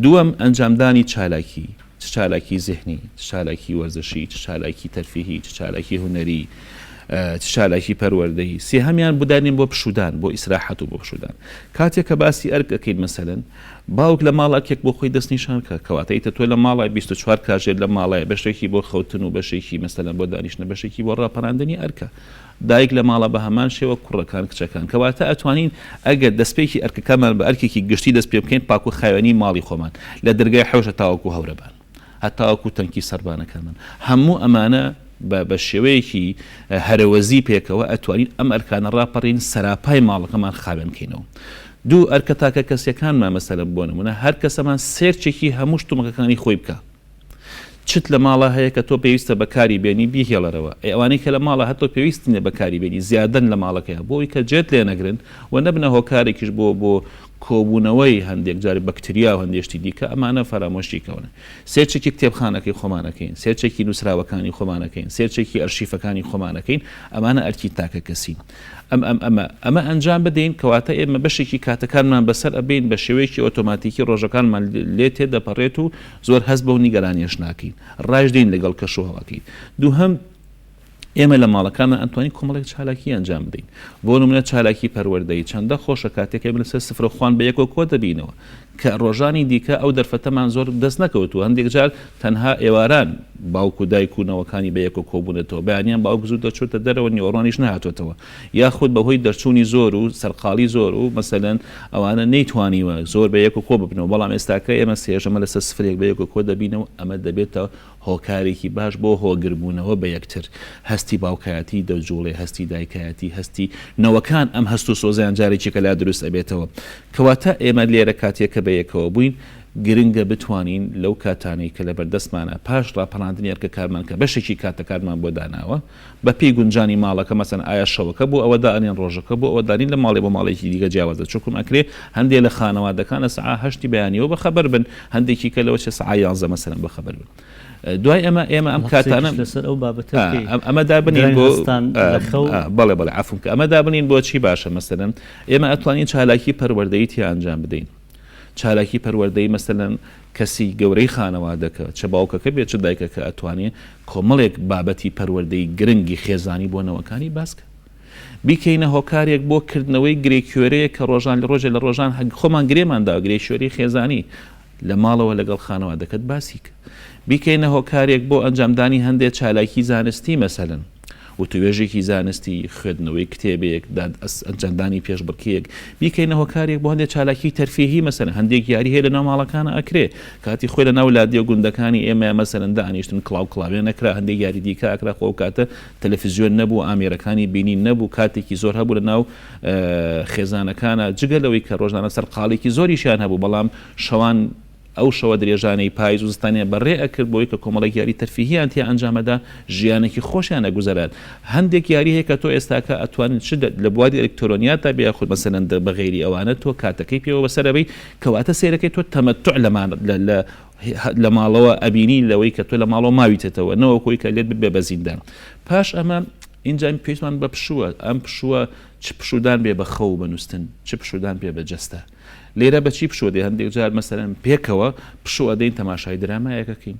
C: دووەم، ئەنجامدانی چالاکی، چ چالاکی زهنی، چ چالاکی وەرزشی، چ چالاکی تەرفیهی، چ چالاکی هونەری، چ چالاکی پەروەردەیی. سێهەمیان بدانین بۆ پشوودان، بۆ ئیسراحەت و بۆ پشوودان. کاتێک کە باسی ئەرک ئەکەین مەسەلەن باوک لە ماڵ ئەرکێک بۆ خۆی دەستنیشان کە، کەواتە ئیتر تۆ لە ماڵای 24 کاژێر لە ماڵای بەشێکی بۆ خەوتن و بەشێکی مەسەلەن بۆ دانیشتنە بەشێکی بۆ ڕاپەراندنی ئەرکە. دایک لە ماڵە بە هەمان شێوە کوڕەکان کچەکان. کەواتە ئەتوانین ئەگەر دەستپێکی ئەرکەکانمان بە ئەرکێکی گشتی دەست پێ بکەین پاک و خاوێنی ماڵی خۆمان لە دەرگای حەوش هەتاوەکو هەورەبان هەتاوەکو تەنکی سەربانەکانمان هەموو ئەمانە بە بە شێوەیەکی هەرەوەزی پێکەوە ئەتوانین ئەم ئەرکانە ڕاپەڕین سەراپای ماڵەکەمان خاوێن کەینەوە. دوو ئەرکە تاکەکەسیەکانمان مەسەلەن بۆ نمونە هەر کەسەمان search ێکی هەموو شتومەکەکانی خۆی بکا. چت لە ماڵا هەیە کە تۆ پێویستە بەکاری بێنی بیهێڵەرەوە، ئەی ئەوانەی کە لە ماڵا هەر تۆ پێویست نیە بەکاری بێنی زیادەن لە ماڵەکەیا بۆ ئەوی کە جێت لێ نەگرن و نەبنە هۆکارێکیش بۆ بۆ کۆبوونەوەی هەندێک جار بەکتریا و هەندێک شتی دیکە ئەمانە فەرامۆشی کەون. search ێکی کتێبخانەکەی خۆمان ئەکەین، search ێکی نووسراوەکانی خۆمان ئەکەین، search ێکی ئەرشیفەکانی خۆمان ئەکەین، ئەمانە ئەرکی تاکەکەسین. ئەم ئەم ئەمە ئەمە ئەنجام بدەین کەواتە ئێمە بەشێکی کاتەکانمان بەسەر ئەبەین بە شێوەیەکی ئۆتۆماتیکی ڕۆژەکانمان لێ تێدەپەڕێت و زۆر هەست بەو نیگەرانیەش ناکەین ڕایش دێین لەگەڵ کەش و هەواکەی. دووهەم، ئێمە لە ماڵەکانمان ئەتوانین کۆمەڵێک چالاکی ئەنجام بدەین بۆ نمونە چالاکی پەروەردەیی چەندە خۆشە کاتێک ئێمە لەسەر سفرە خوان بە یەکەوە کۆ دەبینەوە. کە ڕۆژانی دیکە ئەو دەرفەتەمان زۆر دەست نەکەوتووە، هەندێک جار تەنها ئێواران باوک و دایک و نەوەکانی بە یەکەوە کۆبوونەتەوە، بەیانیان باوک زوو دەچۆتە دەرەوە نیوەڕۆانیش نەهاتۆتەوە، یاخود بەهۆی دەرچوونی زۆر و سەرقاڵی زۆر و مەسەلەن ئەوانە نەیتوانیوە زۆر بە یەکەوە کۆ ببنەوە، بەڵام ئێستاکە ئێمە سێژەمە لەسەر سفرێک بە یەکەوە کۆ دەبینەوە، ئەمە دەبێتە هۆکارێکی باش بۆ هۆگربوونەوە بە یەکتر، هەستی باوکایەتی دەجوڵێ، هەستی دایکایەتی، هەستی نەوەکان ئەم هەست و سۆزەیان جارێکیکە لا دروست ئەبێتەوە. کەواتە ئێمە لێرە کاتێک کە بەیەکەوە بووین، گرنگە بتوانین لەو کاتانەی کە لەبەردەستمانە پاش ڕاپەڕاندنی ئەرکەکانمان کە بەشێکی کاتەکانمان بۆ داناوە بەپێی گونجانی ماڵەکە مەسەلەن ئایا شەوەکە بۆ ئەوە دائەنێن ڕۆژەکە بۆ ئەوە دانین لە ماڵێ بۆ ماڵێکی دیکە جیاوازە چونکم ئەکرێ هەندێ لە خانەوادەکان لە سەعا هەشتی بەیانیەوە بەخەبەر بن هەندێکی کە لەوە چێ سەعا یانزە مەسەلەن بەخەبەر بن دوای ئەمە ئێمە ئەم کاتانە
A: لەسەر ئەو بابەتە
C: ئەمە دابنین بۆ بەڵێ بەڵێ عەفوم کە ئەمە دابنین بۆ چی باشە مەسەلەن ئێمە ئەتوانین چالاکی پەروەردەیی تیا ئەنجام بدەین چالاکی پەروەردەی مەسەلەن کەسی گەورەی خانەوادەکە چ باوکەکە بێت چ دایکەکە ئەتوانێ کۆمەڵێک بابەتی پەروەردەی گرنگی خێزانی بۆ نەوەکانی باس کە بیکەینە هۆکارێک بۆ کردنەوەی گرێ کوێرەیەک کە ڕۆژان لە ڕۆژێ لە ڕۆژان خۆمان گرێمان دا گرێ کوێرەی خێزانی لە ماڵەوە لەگەڵ خانەوادەکەت باسی کە. بیکەینە هۆکارێک بۆ ئەنجامدانی هەندێ چالاکی زانستی مەسەلەن وتوێژێکی زانستی، خوێندنەوەی کتێبێک، ئەنجامدانی پێشبڕکێیەک، بیکەینە هۆکارێک بۆ هەندێ چالاکی تەرفیهی مەسەلەن هەندێک یاری هەیە لەناو ماڵەکانا ئەکرێ کاتی خۆی لەناو لادێ و گوندەکانی ئێمە مەسەلەن دانیشتن کڵاو کڵاوێن ئەکرا هەندێک یاری دیکە ئەکرا خۆ ئەو کاتە تەلەفزیۆن نەبوو ئامێرەکانی بینین نەبوو کاتێکی زۆر هەبوو لەناو خێزانەکانا جگە لەوەی کە ڕۆژانە سەرقاڵیکی زۆریشیان هەبوو بەڵام شەوان ئەو شەوە درێژانەی پایز و زستانیان بەڕێ ئەکرد بۆی کە کۆمەڵێک یاری تەرفیهیان تیا ئەنجامەدا ژیانێکی خۆشیان ئەگوزەران هەندێک یاری هەیە کە تۆ ئێستاکە ئەتوانن چ لە بواری ئەلکترۆنیاتا بێ یاخود مەسەلەن بە غەیری ئەوانە تۆ کاتەکەی پێوە بەسەر ئەبەی کەواتە سەیرەکەی تۆ تەمەتوع لە لە ماڵەوە ئەبینی لەوەی کە تۆ لە ماڵەوە ماویتەتەوە نەوەکو ئەوەی کە لێت ببێ بە زیندان پاش ئەمە ئینجا پێویستمان بە پشووە ئەم پشووە چ پشوودان بێ بە خەو و بە نووستن چ پشوودان بێ بە جەستە لێرە بە چی پشوو دەی هەندێک جار مەسەلەن پێکەوە پشوو ئەدەین تەماشای درامایەک ئەکەین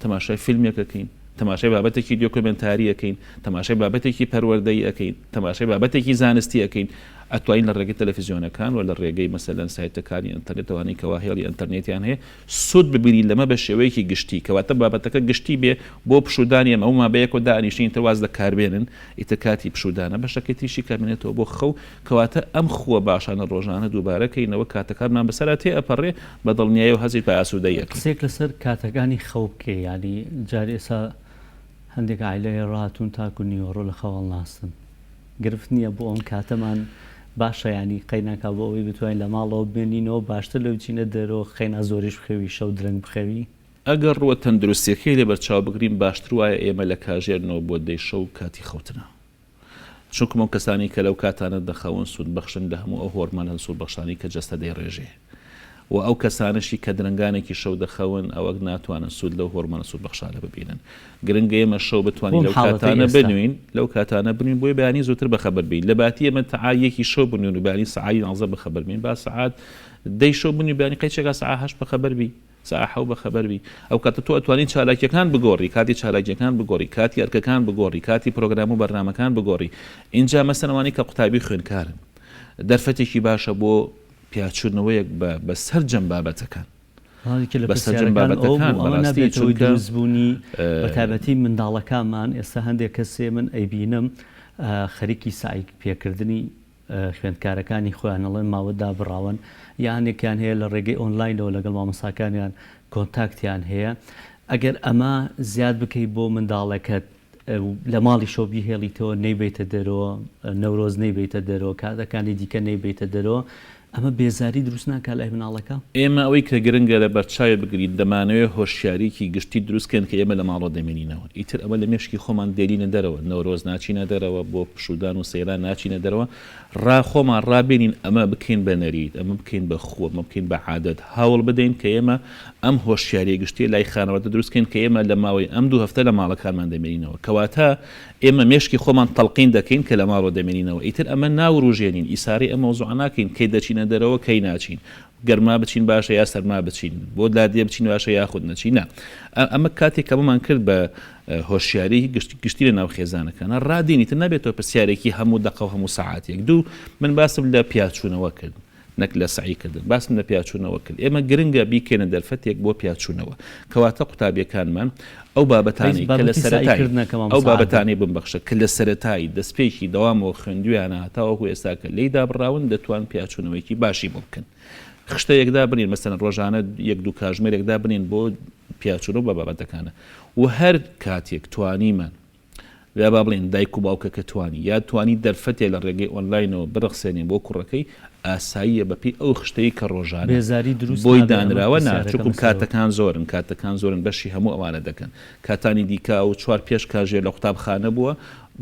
C: تەماشای فیلمێک ئەکەین تەماشای بابەتێکی دۆکۆمێنتاری ئەکەین تەماشای بابەتێکی پەروەردەیی ئەکەین تەماشای بابەتێکی زانستی ئەکەین ئەتوانین لە ڕێگەی تەلەفیزیۆنەکان و لە ڕێگەی مەسەلەن سایتەکانی ئینتەرنێت ئەوانەی کەوا هێڵی ئینتەرنێتیان هەیە سوود ببینین لەمە بە شێوەیەکی گشتی کەواتە بابەتەکە گشتی بێ بۆ پشوودانی ئێمە ئەوما بەیەکەوە دانیشتین ئیتر واز لە کار بێنن ئیتر کاتی پشوودانە بەشەکەی تریشی کە بمێنێتەوە بۆ خەو کەواتە ئەم خووە باشانە ڕۆژانە دووبارە کەینەوە کاتەکانمان بەسەرا تێ ئەپەڕێ بە دڵنیایەوە هەستیش بە ئاسوودەیی ئەکەین.
A: قسەیەک لەسەر کاتەکانی خەو بکەی یانی جار ئێسا هەندێک عایلە هەیە ڕاهاتوون تاکو نیوەڕۆ لە خەو هەڵناستن گرفت نییە بۆ ئەم کاتەمان باشە یانی قەیناکا بۆ ئەوەی بتوانین لە ماڵەوە بمێنینەوە باشتر لەوەی بچینە دەرەوە قەینا زۆریش بخەوی شەو درەنگ بخەوی.
C: ئەگەر ڕووە تەندروستیەکەی لەبەرچاو بگرین باشتر وایە ئێمە لە کاژێر نۆ بۆ دەی شەو کاتی خەوتنە چونکم ئەو کەسانەی کە لەو کاتانە دەخەون سوودبەخشن لە هەموو ئەو هۆرمانە سوودبەخشانەی کە جەستە دەیڕێژێ و ئەو کەسانەشی کە درەنگانێکی شەو دەخەون ئەوەک ناتوانن سوود لەو هۆرمانە سوودبەخشانە ببینن گرنگە ئێمە شەو بتوانین
A: بۆم
C: لەو
A: حاڵەتەی
C: کاتانە
A: ئێستا.
C: بنوین لەو کاتانە بنوین بۆیە بەیانی زووتر بەخەبەر بین لە باتی ئێمە تەعا یەکی شەو بنوین و بەیانی سەعات یانزە بەخەبەر بین با سەعات دەی شەو بنوین بەیانی قەیچێکا سەعات هەشت بەخەبەر بی سەعات حەو بەخەبەر بی ئەو کاتە تۆ ئەتوانی چالاکیەکان بگۆڕی کاتی چالاکیەکان بگۆڕی کاتی ئەرکەکان بگۆڕی کاتی پرۆگرام و بەرنامەکان بگۆڕی ئینجا مەسەن ئەوانەی کە قوتابی خوێندکارن دەرفەتێکی باشە بۆ پیاچوونەوەیەک بە بە سەرجەم بابەتەکان
A: یەکێ لە
C: بە سەرجەم
A: پرسیارەکانم ئەوە
C: بابەتەکان
A: بوو ئەوە
C: بەڕاستی
A: نابێتە هۆی
C: چونکە
A: دروستبوونی بە تایبەتی منداڵەکانمان ئێستا هەندێک کەسێ من ئەیبینم خەریکی سەعی پێکردنی خوێندکارەکانی خۆیان ئەڵێن ماوە دابڕاون یا هەندێکیان هەیە لە ڕێگەی ئۆنلاینەوە لەگەڵ مامۆستاکانیان کۆنتاکتیان هەیە ئەگەر ئەمە زیاد بکەی بۆ منداڵەکەت لە ماڵیشەوە بیهێڵیتەوە نەیبەیتە دەرەوە نەورۆز نەیبەیتە دەرەوە کاتەکانی دیکە نەیبەیتە دەرەوە ئەمە بێزاری دروست ناکا لای مناڵەکە؟
C: ئێمە ئەوەی کە گرنگە لە بەرچاوی بگرین دەمانەوێ هۆشیاریی گشتی دروست کەین کە ئێمە لە ماڵەوە دەمێنینەوە ئیتر ئەوە لە مێشکی خۆمان دێنینە دەرەوە نەورۆز ناچینە دەرەوە بۆ پشوودان و سەیران ناچینە دەرەوە ڕا خۆمان ڕابێنین ئەمە بکەین بە نەریت ئەمە بکەین بە خوو ئەمە بکەین بە عادەت هەوڵ بدەین کە ئێمە ئەم هۆشیاریە گشتیە لای خانەوادە دروست کەین کە ئێمە لە ماوەی ئەم دوو هەفتە لە ماڵەکانمان دەمێنینەوە کەواتە ئێمە مێشکی خۆمان تەڵقین دەکەین کە لە ماڵەوە دەمێنینەوە ئیتر ئەمە ناوروژێنین ئیسارەی ئەم مەوزوعە ناکەین کەی دەچینە دەرەوە کەی ناچین گەرما بچین باشە یا سەرما بچین بۆ لادێ بچین باشە یاخود نەچین نا ئەمە کاتێک کە ئەمەمان کرد بە هۆشیاری گشتی لە ناو خێزانەکانە ڕادێنی تر نابێتەوە پرسیارێکی هەموو دەقە و هەموو سەعاتێک دوو من باسم لە پیاچوونەوە کرد. نەک لە سەعی کردن. باسم لە پیاچوونەوە کرد. ئێمە گرنگە بیکەینە دەرفەتێک بۆ پیاچوونەوە. کەواتە قوتابیەکانمان ئەو بابەتانەی کە لە سەرەتای ئەو بابەتانەی بمبەخشە کە لە سەرەتای دەستپێکی دەوامەوە خوێندویانە هەتاوەکو ئێستا کە لێی دابڕاون دەتوان پیاچوونەوەیەکی باشی بۆ بکەن. خشتەیەک دابنین مەسەلەن ڕۆژانە یەک دوو کاژمێرێک دابنین بۆ پیاچوونەوە بە بابەتەکانە و هەر کاتێک توانیمان یا با بڵێین دایک و باوکەکە توانی یا توانی دەرفەتێ لە ڕێگەی ئۆنلاینەوە برەخسێنێ بۆ کوڕەکەی ئاساییە بەپێی ئەو خشتەی کە ڕۆژانە
A: بێزاری دروست
C: بۆی
A: نابێ ئەمە
C: دانراوە نا
A: پرسیارەکەم
C: چونکوم
A: لەسەرەوە.
C: کاتەکان زۆرن کاتەکان زۆرن بەشی هەموو ئەوانە دەکەن کاتانی دیکە ئەو چوار پێش کاژێر لە قوتابخانە بووە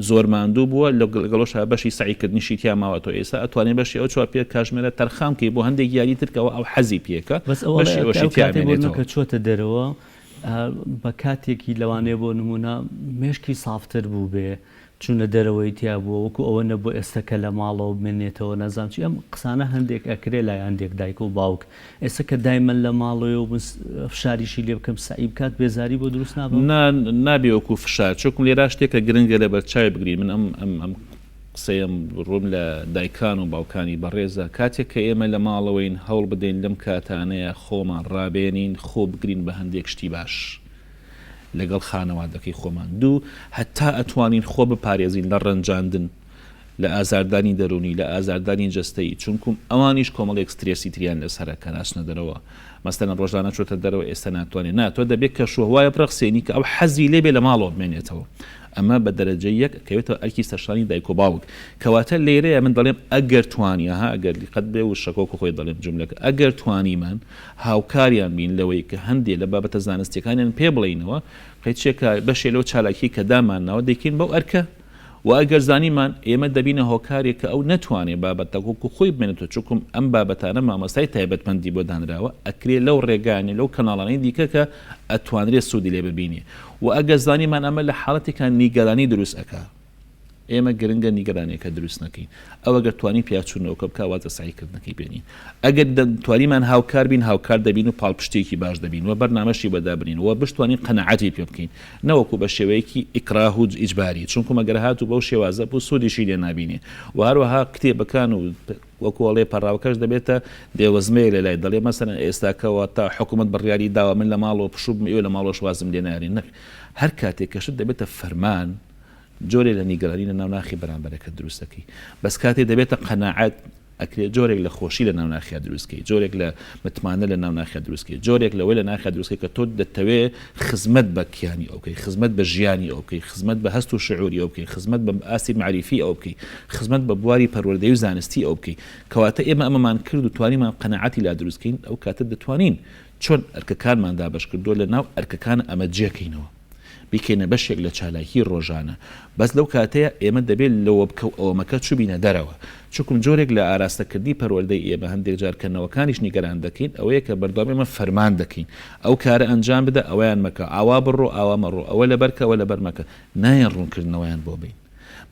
C: زۆر ماندوو بووە لەگەڵۆشا بەشی سەعی کردنیشی تیا ماوەتەوە ئێستا ئەتوانێ بەشی ئەو چوار پێ کاژمێرە تەرخان بکەی بۆ هەندێک یاری تر کەوا ئەو حەزی پێکە
A: بەس ئەو ئەڵێ
C: بەشی ئەوەشی
A: ئەو
C: تیا
A: کاتەی بۆ نمونە
C: ئەمێنێتەوە.
A: کە چۆتە دەرەوە بە کاتێکی لەوانەیە بۆ نموونە مێشکی سافتر بووبێ، چوونە دەرەوەی تیا بووە، وەکو ئەوە نەبووە ئێستا کە لە ماڵەوە بمێنێتەوە نازانم چی، ئەم قسانە هەندێک ئەکرێ لای هەندێک دایک و باوک، ئێستا کە دایمەن لە ماڵەوەیە و من فشاریشی لێ بکەم سەعی بکات بێزاری بۆ دروست نابم؟
C: نا نابێ وەکو فشار، چونکم لێرا شتێکە گرنگە لەبەر چاوی بگرین، من ئەم ئەم ئەم قسەیەم ڕووم لە دایکان و باوکانی بەڕێزە، کاتێک کە ئێمە لە ماڵەوەین هەوڵ بدەین لەم کاتانەیە خۆمان ڕابێنین خۆ بگرین بە هەندێک شتی باش لەگەڵ خانەوادەکەی خۆمان دوو هەتا ئەتوانین خۆ بپارێزین لە ڕەنجاندن لە ئازاردانی دەروونی لە ئازاردانی جەستەیی چونکوم ئەوانیش کۆمەڵێک سترێسی تریان لەسەرە کە ناچنە دەرەوە مەسەلەن ڕۆژانە چۆتە دەرەوە ئێستا ناتوانێت نا تۆ دەبێت کەشوهوایە بڕەخسێنی کە ئەو حەزی لێ بێ لە ماڵەوە بمێنێتەوە ئەمە بە دەرەجەی یەک ئەکەوێتەوە ئەرکی سەرشانی دایک و باوک کەواتە لێرەیە من دەڵێم ئەگەر توانی ها ئەگەر دیقەت بێ وشەکە وەکو خۆی دەڵێم جوملەکە ئەگەر توانیمان هاوکاریان بین لەوەی کە هەندێ لە بابەتە زانستیەکانیان پێ بڵێینەوە قەیچێکە بەشێ لەو چالاکی کە دامانناوە دەیکەین بەو ئەرکە وە ئەگەر زانیمان ئێمە دەبینە هۆکارێک کە ئەو نەتوانێ بابەتەک وەکو خۆی بمێنێتەوە چونکم ئەم بابەتانە مامۆستای تایبەتمەندی بۆ دانراوە ئەکرێ لەو ڕێگایانەی لەو کەناڵانەی دیکە کە ئەتوانرێ سوودی لێ ببینێ وە ئەگەر زانیمان ئەمە لە حاڵەتێکا نیگەرانی دروست ئەکا ئێمە گرنگە نیگەرانیەکە دروست نەکەین ئەو ئەگەر توانی پیاچوونەوەکە بکا واز لە سەعی کردنەکەی بێنین ئەگەر توانیمان هاوکار بین هاوکار دەبین و پاڵپشتیەکی باش دەبین و بەرنامەشی بۆ دابنین و بشتوانین قەناعەتی پێ بکەین نەوەکو بە شێوەیەکی ئیکراه و ئیجباری چونکو مەگەر هاتوو بەو شێوازە بوو سوودیشی لێ نابینێ و هەروەها کتێبەکان و وەکو ئەڵێ پەڕاوەکەش دەبێتە دێوەزمەیەک لە لای دەڵێ مەسەلەن ئێستاکەوە تا حکوومەت بڕیاری داوە من لە ماڵەوە پشوو بم ئێوە لە ماڵەوەش وازم لێ نارێن نەک هەر کاتێک کە شت دەبێتە فەرمان جۆرێ لە نیگەرانی لە ناو ناخی بەرامبەرەکەت دروست دەکەی بەس کاتێ دەبێتە قەناعەت ئەکرێ جۆرێک لە خۆشی لە ناو ناخیا دروست کەی جۆرێک لە متمانە لە ناو ناخیا دروست کەی جۆرێک لەوەی لە ناخیا دروست کەی کە تۆ دەتەوێ خزمەت بە کیانی ئەو بکەی خزمەت بە ژیانی ئەو بکەی خزمەت بە هەست و شعوری ئەو بکەی خزمەت بە ئاستی مەعریفی ئەو بکەی خزمەت بە بواری پەروەردەیی و زانستی ئەو بکەی کەواتە ئێمە ئەمەمان کرد و توانیمان قەناعەتی لا دروست کەین ئەو کاتە دەتوانین چۆن ئەرکەکانمان دابەش کردووە لە ناو ئەرکەکان ئەمە جێکەینەوە. بیکەینە بەشێک لە چالاکی ڕۆژانە بەس لەو کاتەیا ئێمە دەبێت لەوە بکە و ئەوە مەکە چوبینە دەرەوە چونکم جۆرێک لە ئاراستە کردنی پەروەردەی ئێمە هەندێک جار کە نەوەکانیش نیگەران دەکەین ئەوەیە کە بەردەوام ئێمە فەرمان دەکەین ئەو کارە ئەنجام بدە ئەوەیان مەکە ئاوا بڕۆ ئاوا مەڕۆ ئەوە لەبەر کە ئەوە لەبەر مەکە نایەن ڕوونکردنەوەیان بۆ بەین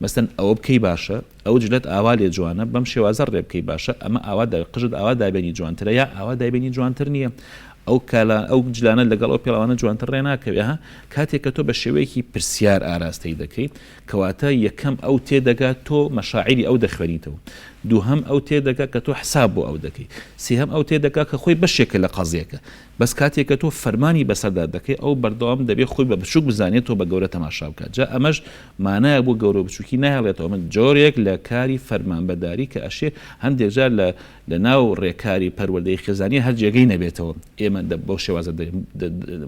C: مەسەن ئەوە بکەی باشە ئەو جلەت ئاوا لێ جوانە بەم شێوازە ڕێ بکەی باشە ئەمە ئاوا دا قژت ئاوا دابێنی جوانترە یا ئاوا دایبێنی جوانتر نییە ئەو کالا ئەو جلانە لەگەڵ ئەو پێڵاوانە جوانتر ڕێ ناکەوێ ها کاتێک کە تۆ بە شێوەیەکی پرسیار ئاراستەی دەکەی کەواتە یەکەم ئەو تێدەگا تۆ مەشاعیری ئەو دەخوێنیتەوە دووهەم ئەو تێدەگا کە تۆ حساب بۆ ئەو دەکەی سێهەم ئەو تێدەگا کە خۆی بەشێکە لە قەزیەکە بەس کاتێک کە تۆ فەرمانی بەسەردا دەکەی ئەو بەردەوام دەبێ خۆی بە بچوک بزانێت تۆ بە گەورە تەماشا بکات جا ئەمەش مانایەک بۆ گەورە و بچوکی ناهێڵێتەوە من جۆرێک لە کاری فەرمانبەداری کە ئەشێ هەندێک جار لە لە ناو ڕێکاری پەروەردەی خێزانی هەر جێگەی نەبێتەوە ئێمە بەو شێوازە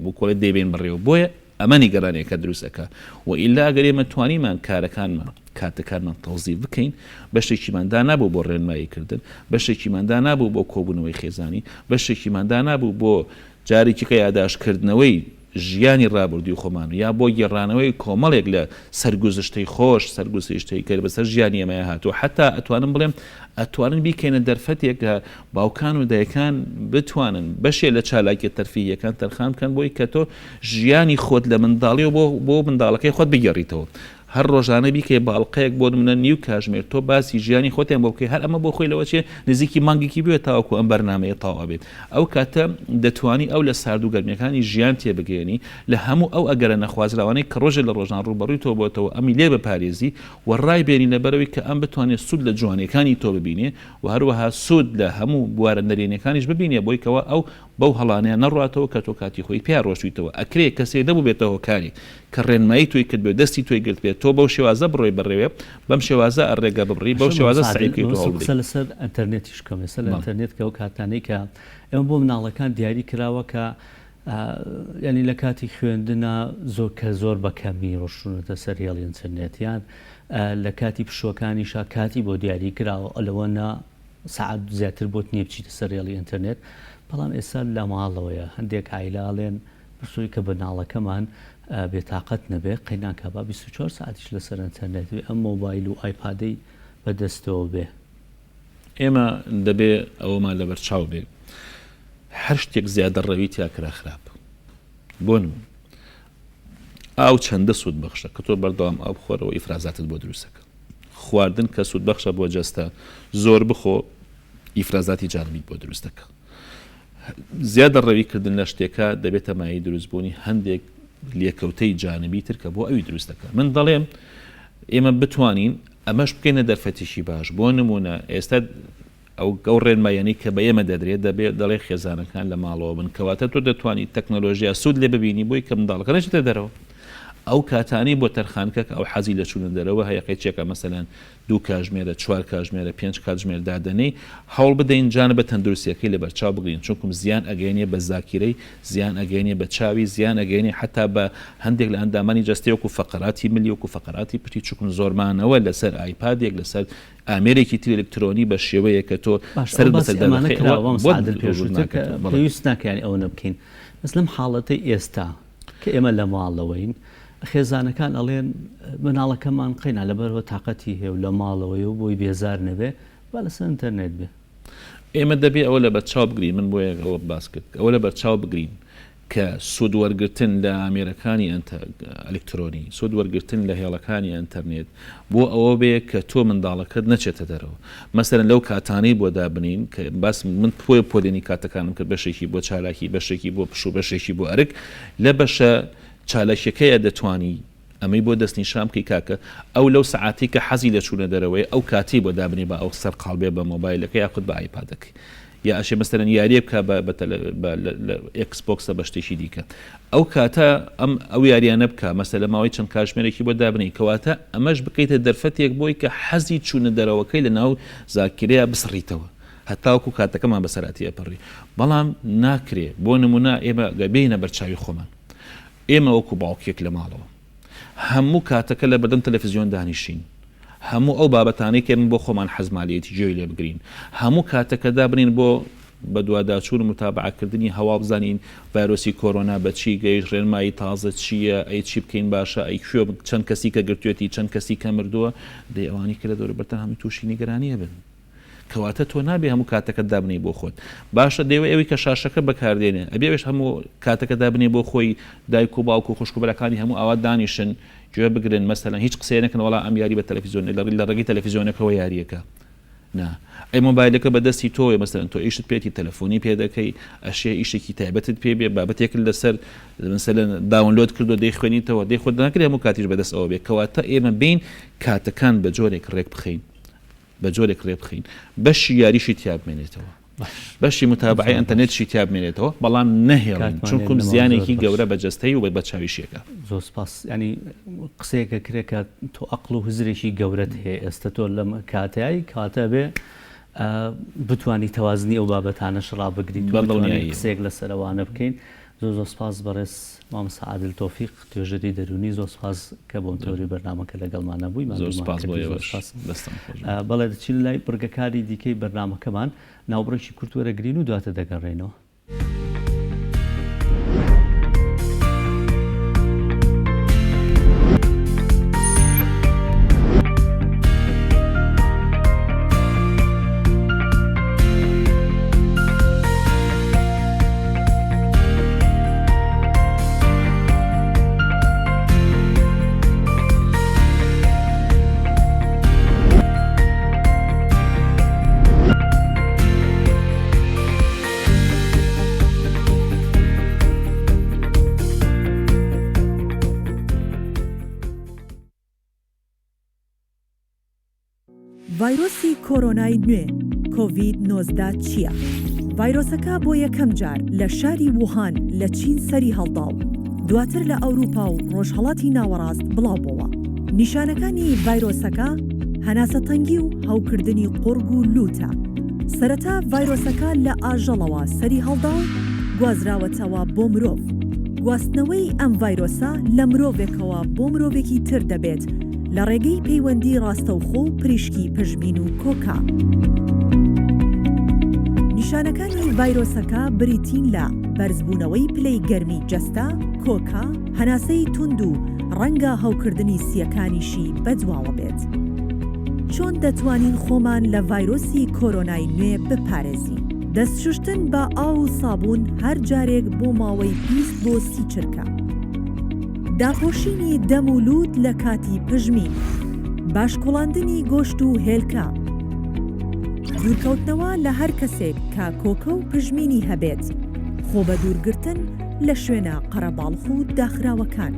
C: وکۆڵێ دەیبەین بەڕێوە بۆیە ئەمە نیگەرانیەکە دروست ئەکا و ئیلا ئەگەر ئێمە توانیمان کارەکانمان کاتەکانمان تەوزیف بکەین بەشێکیمان دانابوو بۆ ڕێنمایی کردن بەشێکیمان دانابوو بۆ کۆبوونەوەی خێزانی بەشێکیمان دانابوو بۆ جارێکی کە یاداشتکردنەوەی ژیانی ڕابردووی خۆمان یا بۆ گێڕانەوەی کۆمەڵێک لە سەرگوزشتەی خۆش سەرگوزشتەی کە بەسەر ژیانی ئێمەیا هاتووە حەتا ئەتوانم بڵێم ئەتوانن بیکەینە دەرفەتێک کە باوکان و دایکان بتوانن بەشێ لە چالاکیە تەرفیهیەکان تەرخان بکەن بۆی کە تۆ ژیانی خۆت لە منداڵیەوە بۆ بۆ منداڵەکەی خۆت بگێڕیتەوە. هەر ڕۆژانە بیکەی بە ئەڵقەیەک بۆ نمونە نیو کاژمێر تۆ باسی ژیانی خۆتیان بۆ بکەی هەر ئەمە بۆ خۆی لەوە چێ نزیکی مانگێکی بوێت تاوەکو ئەم بەرنامەیە تەواو بێت ئەو کاتە دەتوانی ئەو لە سارد و گەرمیەکانی ژیان تێبگەیەنی لە هەموو ئەو ئەگەرە نەخوازراوانەی کە ڕۆژێ لە ڕۆژان ڕووبەڕووی تۆ بۆتەوە ئەمی لێ بپارێزی و ڕایبێنی لەبەرئەوەی کە ئەم بتوانێت سوود لە جوانیەکانی تۆ ببینێ و هەروەها سوود لە هەموو بوارە نەرێنیەکانیش ببینێ بۆی کەوا ئەو بەو هەڵانەیە نەڕواتەوە کە تۆ کاتی خۆی پیا ڕۆشتویتەوە ئەکرێ کەسێ نەبوبێتە هۆکارێک کە ڕێنمایی تۆی کردبێ و دەستی تۆی گرتبێ تۆ بەو شێوازە بڕۆی بەڕێوێ بەم شێوازە ڕێگە ببڕی بەو
A: باشە
C: شێوازە
A: مامۆستا
C: سەعی
A: عادل
C: بکەیت و
A: مەبەستم
C: هەوڵ بدەی.
A: قسە لەسەر ئەنتەرنێتیش بکەم ئێستا لە
C: بەڵێ.
A: ئەنتەرنێت کە ئەو کاتانەی کە ئێمە بۆ مناڵەکان دیاری کراوە کە یانی لە کاتی خوێندنا زۆر کە زۆر بە کەمی ڕۆشتونەتە سەر هێڵی ئینتەرنێت یان لە کاتی پشووەکانیشا کاتی بۆ دیاری کراوە لەوە نا سەعات زیاتر بۆت نییە بچیتە سەر هێڵی ئینتەرنێت بەڵام ئێستا لە ماڵەوەیە هەندێک عایلە ئەڵێن بەسۆی کە بناڵەکەمان بێتاقەت نەبێ قەیناکا با 24 سەعاتیش لەسەر ئینتەرنێت بێ ئەم مۆبایل و ئایپادەی بەدەستەوە بێ.
C: ئێمە دەبێ ئەوەمان لەبەر چاو بێ هەر شتێک زیادەڕەوی تیا کرا خراپ بۆ نموونە ئاو چەندە سوود بەخشە کە تۆ بەردەوام ئاو بخۆرەوە ئیفرازاتت بۆ دروستەکە خواردن کە سوود بەخشە بۆ جەستە زۆر بخۆ ئیفرازاتی جانبیت بۆ دروستەکە زیادە ڕەوی کردن لە شتێکە دەبێتە مایەی دروستبوونی هەندێک لێکەوتەی جانبی تر کە بۆ ئەوی دروست دەکات من دەڵێم ئێمە بتوانین ئەمەش بکەینە دەرفەتێکی باش بۆ نمونە ئێستا ئەو ئەو ڕێنماییانەی کە بە ئێمە دەدرێت دەبێت دەڵێ خێزانەکان لە ماڵەوە بن کەواتە تۆ دەتوانیت تەکنەلۆژیا سوود لێ ببینی بۆی کە منداڵەکە نەچێتە دەرەوە ئەو کاتانەی بۆ تەرخانکە کە ئەو حەزی لە چوونە دەرەوە هەیە قەیچێکە مەسەلەن دوو کاژمێرە، چوار کاژمێرە، پێنج کاتژمێر دادەنێی، هەوڵ بدەین جانبە تەندروستیەکەی لەبەرچاو بگرین، چونکم زیان ئەگەیەنێ بە زاکیرەی، زیان ئەگەیەنێ بە چاوی، زیان ئەگەیەنێ حەتا بە هەندێک لە ئەندامانی جەستەی وەکو فەقەراتی ملی، وەکو فەقەراتی پشتی، چونکم زۆرمانەوە لەسەر ئایپادێک، لەسەر ئامێرێکی تری ئەلکترۆنی بە شێوەیەک کە تۆ
A: باش ئەو
C: سەرت
A: باسی
C: بەسەر
A: ئەمانە
C: دادەخەی
A: کراوە
C: ئەوە
A: مامۆستا
C: بۆت
A: عادل
C: ڕوون
A: پێشووتر کە
C: ناکاتەوە. بەڵێ.
A: پێویست ناکا یانی ئەوەنە بکەین بەس لەم حاڵەتەی ئێستا کە ئێمە لە ماڵەوەین خێزانەکان ئەڵێن مناڵەکەمان قەینا لەبەرئەوە تاقەتی هەیە و لە ماڵەوەیە و بۆی بێزار نەبێ با لەسەر ئینتەرنێت بێ.
C: ئێمە دەبێ ئەوە لەبەرچاو بگرین، من بۆیە ئەوەم باس کرد، ئەوە لەبەرچاو بگرین کە سوود وەرگرتن لە ئامێرەکانی ئەلکترۆنی، سوود وەرگرتن لە هێڵەکانی ئەنتەرنێت بۆ ئەوە بێ کە تۆ منداڵەکەت نەچێتە دەرەوە. مەسەلەن لەو کاتانەی بۆ دابنێین کە باسم من بۆیە پۆلێنی کاتەکانم کرد بەشێکی بۆ چالاکی، بەشێکی بۆ پشوو، بەشێکی بۆ ئەرک، لە بەشە چالاکیەکەیە دەتوانی ئەمەی بۆ دەستنیشان بکەی کاکە ئەو لەو سەعاتەی کە حەزی لە چوونە دەرەوەیە ئەو کاتەی بۆ دابنێ با ئەو سەرقاڵ بێ بە مۆبایلەکەی یاخود بە ئایپادەکەی یا ئەشێ مەسەلەن یاریە بکا بە بە تەلە بە لە ئێکس بۆکسە بە شتێکی دیکە ئەو کاتە ئەم ئەو یاریانە بکا مەسەلە ماوەی چەند کاتژمێرێکی بۆ دابنێی کەواتە ئەمەش بکەیتە دەرفەتێک بۆی کە حەزی چوونە دەرەوەکەی لە ناو زاکیرەیا بسڕیتەوە هەتاوەکو کاتەکەمان بەسەرا تێئەپەڕی بەڵام ناکرێ بۆ نمونە ئێمە گەر بێینە بەرچاوی خۆمان ئێمە وەکو باوکێک لە ماڵەوە هەموو کاتەکە لە بەردەم تەلەفزیۆن دانیشین هەموو ئەو بابەتانەی کە ئێمە بۆ خۆمان حەزمان لێیەتی گوێی لێ بگرین هەموو کاتەکە دابنین بۆ بەدواداچوون و متابعەکردنی هەواڵ بزانین ڤایرۆسی کۆرۆنا بە چی گەیشت ڕێنمایی تازە چییە ئەی چی بکەین باشە ئەی کوێ چەند کەسی کە گرتوێتی چەند کەسی کە مردووە دەی ئەوانی کە لە دەوروبەرتان هەمووی تووشی نیگەرانیە بن کەواتە تۆ نابێ هەموو کاتەکەت دابنێی بۆ خۆت باشە دەیەوێ ئەوی کە شاشەکە بەکاردێنێ ئەبێ ئەویش هەموو کاتەکە دابنێ بۆ خۆی دایک و باوک و خوشک و براکانی هەموو ئاوا دانیشن گوێ بگرن مەسەلەن هیچ قسەیە نەکەن وەڵا ئەم یاری بە تەلەفیزیۆن لە ڕێگەی تەلەفیزیۆنەکەوە یاریەکە نا ئەی مۆبایلەکە بە دەستی تۆیە مەسەلەن تۆ ئیشت پێتی تەلەفۆنی پێ دەکەی ئەشێ ئیشێکی تایبەتت پێ بێ بابەتێکت لەسەر مەسەلەن داونلۆد کردو دەیخوێنیتەوە دەی خۆت ناکرێ هەموو کاتیش بەدەست ئەوە بێ کەواتە ئێمە بین کاتەکان بە جۆرێک ڕێک بخەین بە جۆرێک رێ بخەین بەشی یاریشی تیا بمێنێتەوە بەشی متابعەی ئەنتەرنێتشی تیا بمێنێتەوە بەڵام نەهێڵین چونکم زیانێکی گەورە بە جەستەی و بە چاویشیەکە.
A: زۆر سپاس یانی قسەیەکە کرێ کە تۆ ئەقڵ و هزرێکی گەورەت هەیە ئێستە تۆ لەم کاتەی کاتە بێ بتانی تەوازنی ئەو بابەتانەش ڕابگریت و بتوانین قسەیەک لەسەر ئەوانە بکەین زۆر زۆر سپاس بەڕێز مامۆستا عادل تۆفیق توێژەری دەروونی زۆر سپاس کە بۆم تەوەری بەرنامەکە لەگەڵمانە بووی
C: زۆر
A: ماندوومان
C: سپاس بۆ
A: کردی زۆر
C: ئێوەش
A: سپاس
C: دەستان خۆش بێت.
A: بەڵێ دەچینە لای بڕگەکانی دیکەی بەرنامەکەمان ناوبڕێکی کورت وەرەگرین و دواتر دەگەڕێینەوە.
B: ڤایرۆسی کۆرۆنای نوێ، کۆڤید 19 چییە؟ ڤایرۆسەکە بۆ یەکەم جار لە شاری ووهان لە چین سەری هەڵدا و دواتر لە ئەوروپا و ڕۆژهەڵاتی ناوەڕاست بڵاوبۆوە. نیشانەکانی ڤایرۆسەکە هەناسەتەنگی و هەوکردنی قوڕگ و لووتە. سەرەتا ڤایرۆسەکە لە ئاژەڵەوە سەری هەڵدا و گوازراوەتەوە بۆ مرۆڤ. گواستنەوەی ئەم ڤایرۆسە لە مرۆڤێکەوە بۆ مرۆڤێکی تر دەبێت لە ڕێگەی پەیوەندی ڕاستەوخۆ و پریشکی پژمین و کۆکە. نیشانەکانی ڤایرۆسەکە بریتین لە بەرزبوونەوەی پلەی گەرمی جەستە، کۆکە، هەناسەی توند و ڕەنگە هەوکردنی سییەکانیشی بەدواوە بێت. چۆن دەتوانین خۆمان لە ڤایرۆسی کۆرۆنای نوێ بپارێزین؟ دەست شوشتن بە ئاو و سابوون هەر جارێک بۆ ماوەی 20 بۆ 30 چرکە. داپۆشینی دەم و لووت لە کاتی پژمین. باش کوڵاندنی گۆشت و هێلکە. دوورکەوتنەوە لە هەر کەسێک کە کۆکە و پژمینی هەبێت. خۆبەدوورگرتن لە شوێنە قەرەباڵخ و داخراوەکان.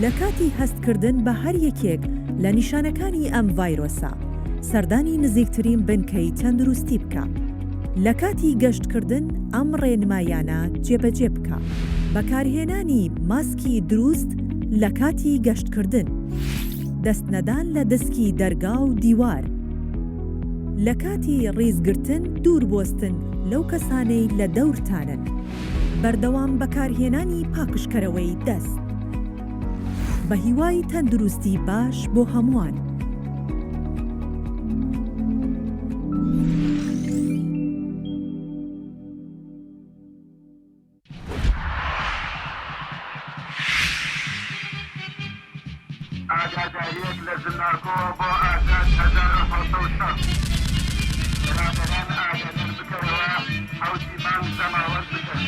B: لە کاتی هەستکردن بە هەر یەکێک لە نیشانەکانی ئەم ڤایرۆسە، سەردانی نزیکترین بنکەی تەندروستی بکە. لە کاتی گەشتکردن ئەم ڕێنمایانە جێبەجێ بکە. بەکارهێنانی ماسکی دروست لە کاتی گەشتکردن. دەست نەدان لە دسکی دەرگا و دیوار. لە کاتی ڕیزگرتن دوور بوەستن لەو کەسانەی لە دەورتانن. بەردەوام بەکارهێنانی پاکژکەرەوەی دەست. بە هیوای تەندروستی باش بۆ هەمووان.
D: ئاگادارییەک لە زنارکۆوە بۆ ئازاد 1760 برادەران ئاگادار بکەرەوە حەوتی مانگ زەماوەند بکەن.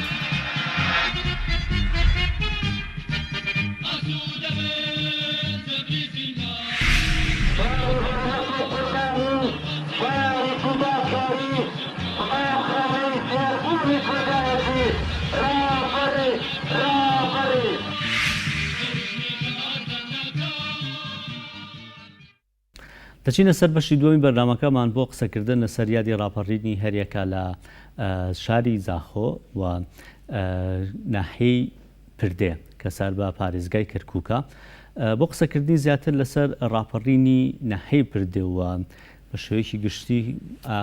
A: دەچینە سەر بەشی دووەمی بەرنامەکەمان بۆ قسەکردن لەسەر یادی ڕاپەڕینی هەریەکە لە شاری زاخۆ و ناحیەی پردێ کە سەر بە پارێزگای کەرکووکە. بۆ قسەکردنی زیاتر لەسەر ڕاپەڕینی ناحیەی پردێ و بە شێوەیەکی گشتی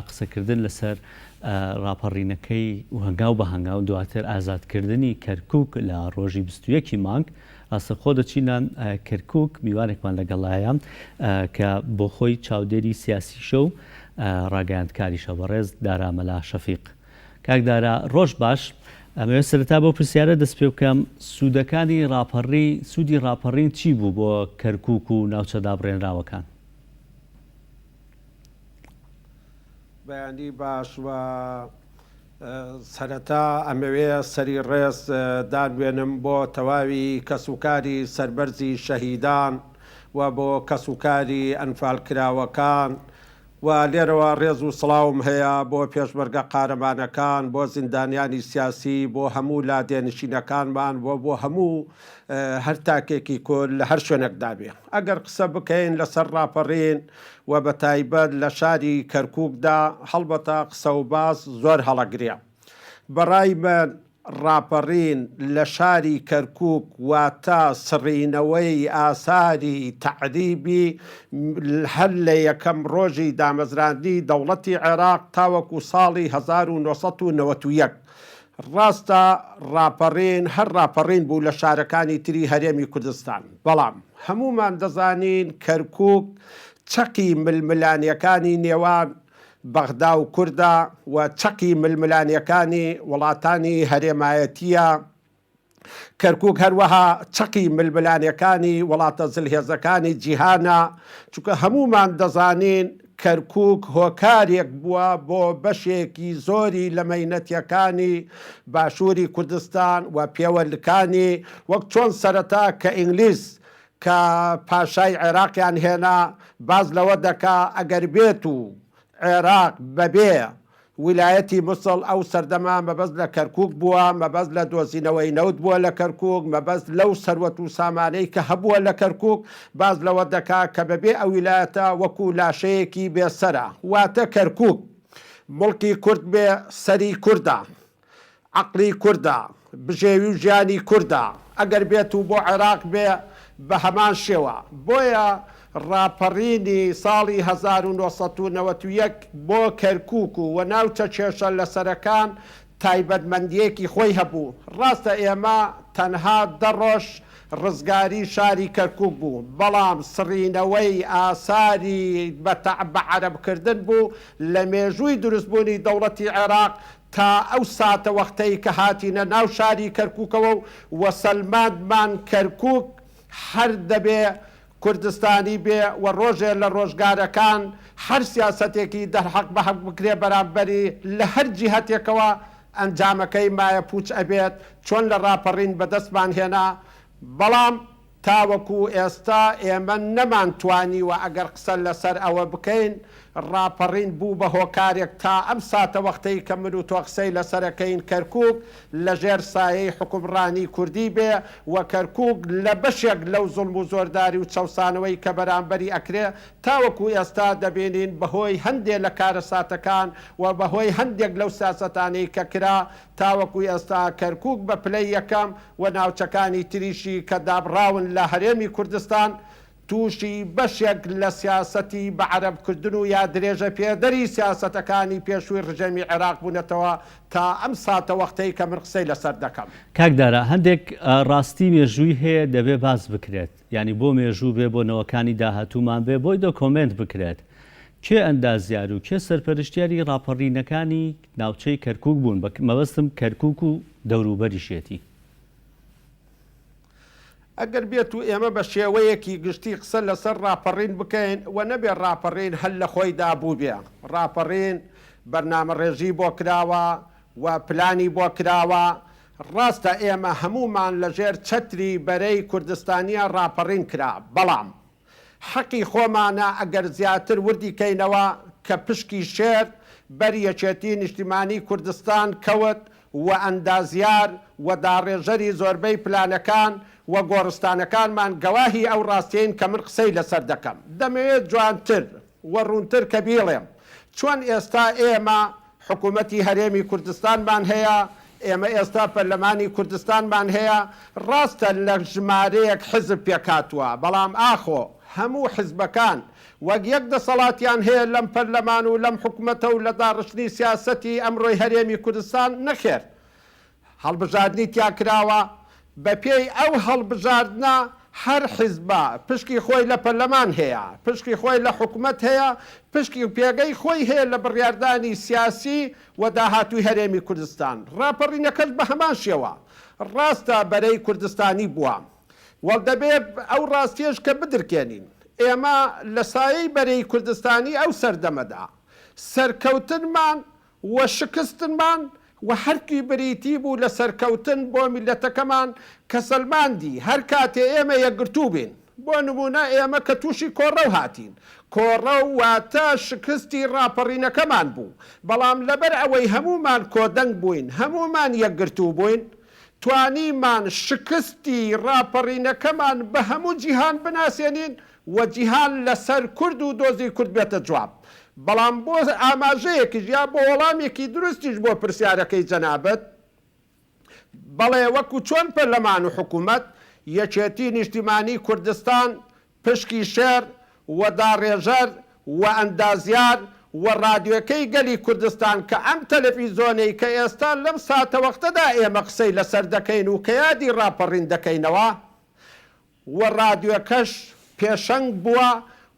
A: قسەکردن لەسەر ڕاپەڕینەکەی و هەنگاو بە هەنگاو دواتر ئازادکردنی کەرکووک لە ڕۆژی 21 ی مانگ ڕاستەوخۆ دەچینە کەرکووک میوانێکمان لەگەڵایە کە بۆ خۆی چاودێری سیاسیشە و ڕاگەیاندکاریشە بەڕێز دارا مەلا شەفیق. کاک دارا ڕۆژ باش، ئەمەوێت سەرەتا بەو پرسیارە دەست پێ بکەم، سوودەکانی ڕاپەڕی سوودی ڕاپەڕین چی بوو بۆ کەرکووک و ناوچە دابڕێنراوەکان؟
E: بەیانی باش و سەرەتا ئەمەوێ سەری ڕێز دانوێنم بۆ تەواوی کەسوکاری سەربەرزی شەهیدان و بۆ کەسوکاری ئەنفالکراوەکان و لێرەوە ڕێز و سڵاوم هەیە بۆ پێشمەرگە قارەمانەکان، بۆ زیندانیانی سیاسی، بۆ هەموو لادێنشینەکانمان و بۆ هەموو هەر تاکێکی کورد لە هەر شوێنێکدا بێ. ئەگەر قسە بکەین لەسەر ڕاپەڕین و بە تایبەت لە شاری کەرکووکدا هەڵبەتە قسە و باس زۆر هەڵەگرێ. بە ڕای من ڕاپەڕین لە شاری کەرکوک واتە سڕینەوەی ئاساری تەعریبی هەر لە یەکەم ڕۆژی دامەزراندنی دەوڵەتی عێراق تاوەکو ساڵی 1991. ڕاستە ڕاپەڕین هەر ڕاپەڕین بوو لە شارەکانی تری هەرێمی کوردستان، بەڵام هەموومان دەزانین کەرکوک چەقی ململانێکانی نێوان بەغدا و کوردە و چەقی ململانێکانی وڵاتانی هەرێمایەتییە. کەرکوک هەروەها چەقی ململانێکانی وڵاتە زلهێزەکانی جیهانە، چونکە هەموومان دەزانین کەرکوک هۆکارێک بووە بۆ بەشێکی زۆری لە مەینەتیەکانی باشووری کوردستان و پێوەلکانی، وەک چۆن سەرەتا کە ئینگلیز کە پاشای عێراقیان هێنا باس لەوە دەکا ئەگەر بێت و عێراق بەبێ. ویلایەتی موسڵ ئەو سەردەمە مەبەست لە کەرکوک بووە، مەبەست لە دۆزینەوەی نەوت بووە لە کەرکوک، مەبەست لەو سەروەت و سامانەی کە هەبووە لە کەرکوک، باس لەوە دەکا کە بەبێ ئەو ویلایەتە وەکو لاشەیەکی بێ سەرە. واتە کەرکوک موڵکی کورد بێ سەری کوردە. عەقڵی کوردە، بژێوی و ژیانی کوردە، ئەگەر بێت و بۆ عێراق بێ بە هەمان شێوە. بۆیە ڕاپەڕینی ساڵی 1991 بۆ کەرکووک و و ناوچە کێشە لەسەرەکان تایبەتمەندییەکی خۆی هەبوو. ڕاستە ئێمە تەنها دە ڕۆژ ڕزگاری شاری کەرکووک بوو، بەڵام سڕینەوەی ئاساری بە بەعەرەبکردن بوو لە مێژووی دروستبوونی دەوڵەتی عێراق تا ئەو ساتەوەختەی کە هاتینە ناو شاری کەرکوکەوە و سەلماندمان کەرکوک هەر دەبێ کوردستانی بێ و ڕۆژێ لە ڕۆژگارەکان هەر سیاسەتێکی دەرحەق بە حەق بکرێ بەرامبەری لە هەر جیهەتێکەوە ئەنجامەکەی مایەپوچ ئەبێت چۆن لە ڕاپەڕین بەدەستمان هێنا بەڵام تاوەکو ئێستا ئێمە نەمانتوانیوە ئەگەر قسە لەسەر ئەوە بکەین، ڕاپەڕین بوو بە هۆکارێک تا ئەم ساتەوەختەی کە من و تۆ قسەی لەسەرەکەین کەرکوک لەژێر سایەی حوکمڕانی کوردی بێ و کەرکوک لە بەشێک لەو زوڵم و زۆرداری و چەوسانەوەی کە بەرامبەری ئەکرێ تاوەکو ئێستا دەبینین بەهۆی هەندێ لە کارەساتەکان و بەهۆی هەندێک لەو سیاسەتانەی کە کرا تاوەکو ئێستا کەرکوک بە پلەی یەکەم و ناوچەکانی تریشی کە دابڕاون لە هەرێمی کوردستان تووشی بەشێک لە سیاسەتی بەعەرەبکردن و یا درێژەپێدەری سیاسەتەکانی پێشووی ڕژێمی عێراق بوونەتەوە تا ئەم ساتەوەختەی کە من قسەی لەسەر دەکەم.
A: کاک دارا، هەندێک ڕاستی مێژووی هەیە دەبێ باس بکرێت، یانی بۆ مێژوو بێ، بۆ نەوەکانی داهاتوومان بێ، بۆی دۆکۆمێنت بکرێت. کێ ئەندازیار و کێ سەرپەرشتیاری ڕاپەڕینەکانی ناوچەی کەرکووک بوون، مەبەستم کەرکووک و دەوروبەریشیەتی؟
E: ئەگەر بێت و ئێمە بە شێوەیەکی گشتی قسە لەسەر ڕاپەڕین بکەین و نەبێ ڕاپەڕین هەر لە خۆیدا بووبێ، ڕاپەڕین بەرنامەڕێژی بۆ کراوە و پلانی بۆ کراوە، ڕاستە ئێمە هەموومان لە ژێر چەتری بەرەی کوردستانییە ڕاپەڕین کرا، بەڵام حەقی خۆمانە ئەگەر زیاتر وردی کەینەوە کە پشکی شێر بەر یەکێتی نیشتیمانی کوردستان کەوت و ئەندازیار و داڕێژەری زۆربەی پلانەکان و گۆڕستانەکانمان گەواهی ئەو ڕاستیەین کە من قسەی لەسەر دەکەم. دەمەوێت جوانتر و ڕوونتر کە بیڵێم چۆن ئێستا ئێمە حکوومەتی هەرێمی کوردستانمان هەیە، ئێمە ئێستا پەرلەمانی کوردستانمان هەیە، ڕاستە لە ژمارەیەک حزب پێکهاتووە، بەڵام ئاخۆ هەموو حزبەکان وەک یەک دەسەڵاتیان هەیە لەم پەرلەمان و لەم حکومەتە و لە داڕشتنی سیاسەتی ئەمڕۆی هەرێمی کوردستان؟ نەخێر. هەڵبژاردنی تیا کراوە، بەپێی ئەو هەڵبژاردنە هەر حیزبە پشکی خۆی لە پەرلەمان هەیە، پشکی خۆی لە حکومەت هەیە، پشکی و پێگەی خۆی هەیە لە بڕیاردانی سیاسی و داهاتووی هەرێمی کوردستان. ڕاپەڕینەکەش بە هەمان شێوە ڕاستە بەرەی کوردستانی بووە و دەبێ ئەو ڕاستیەش کە بدرکێنین ئێمە لە سایەی بەرەی کوردستانی ئەو سەردەمەدا سەرکەوتنمان و شکستمان و هەرکی بریتی بوو لە سەرکەوتن بۆ میللەتەکەمان کە سەلماندی هەر کاتێ ئێمە یەکگرتوو بین بۆ نموونە ئێمە کە تووشی کۆڕەو هاتین کۆڕەو واتە شکستی ڕاپەڕینەکەمان بوو بەڵام لەبەر ئەوەی هەموومان کۆدەنگ بووین هەموومان یەکگرتوو بووین توانیمان شکستی ڕاپەڕینەکەمان بە هەموو جیهان بناسێنین و جیهان لە سەر کورد و دۆزی کورد بێتە جواب. بەڵام بۆ ئاماژەیەکیش یا بۆ وەڵامێکی دروستیش بۆ پرسیارەکەی جەنابت، بەڵێ وەکو چۆن پەرلەمان و حکومەت، یەکێتی نیشتیمانی کوردستان پشکی شێر و داڕێژەر و ئەندازیار و ڕادیۆکەی گەلی کوردستان کە ئەم تەلەفیزۆنەی کە ئێستا لەم ساتەوەختەدا ئێمە قسەی لەسەر دەکەین و کە یادی ڕاپەڕین دەکەینەوە و ڕادیۆکەش پێشەنگ بووە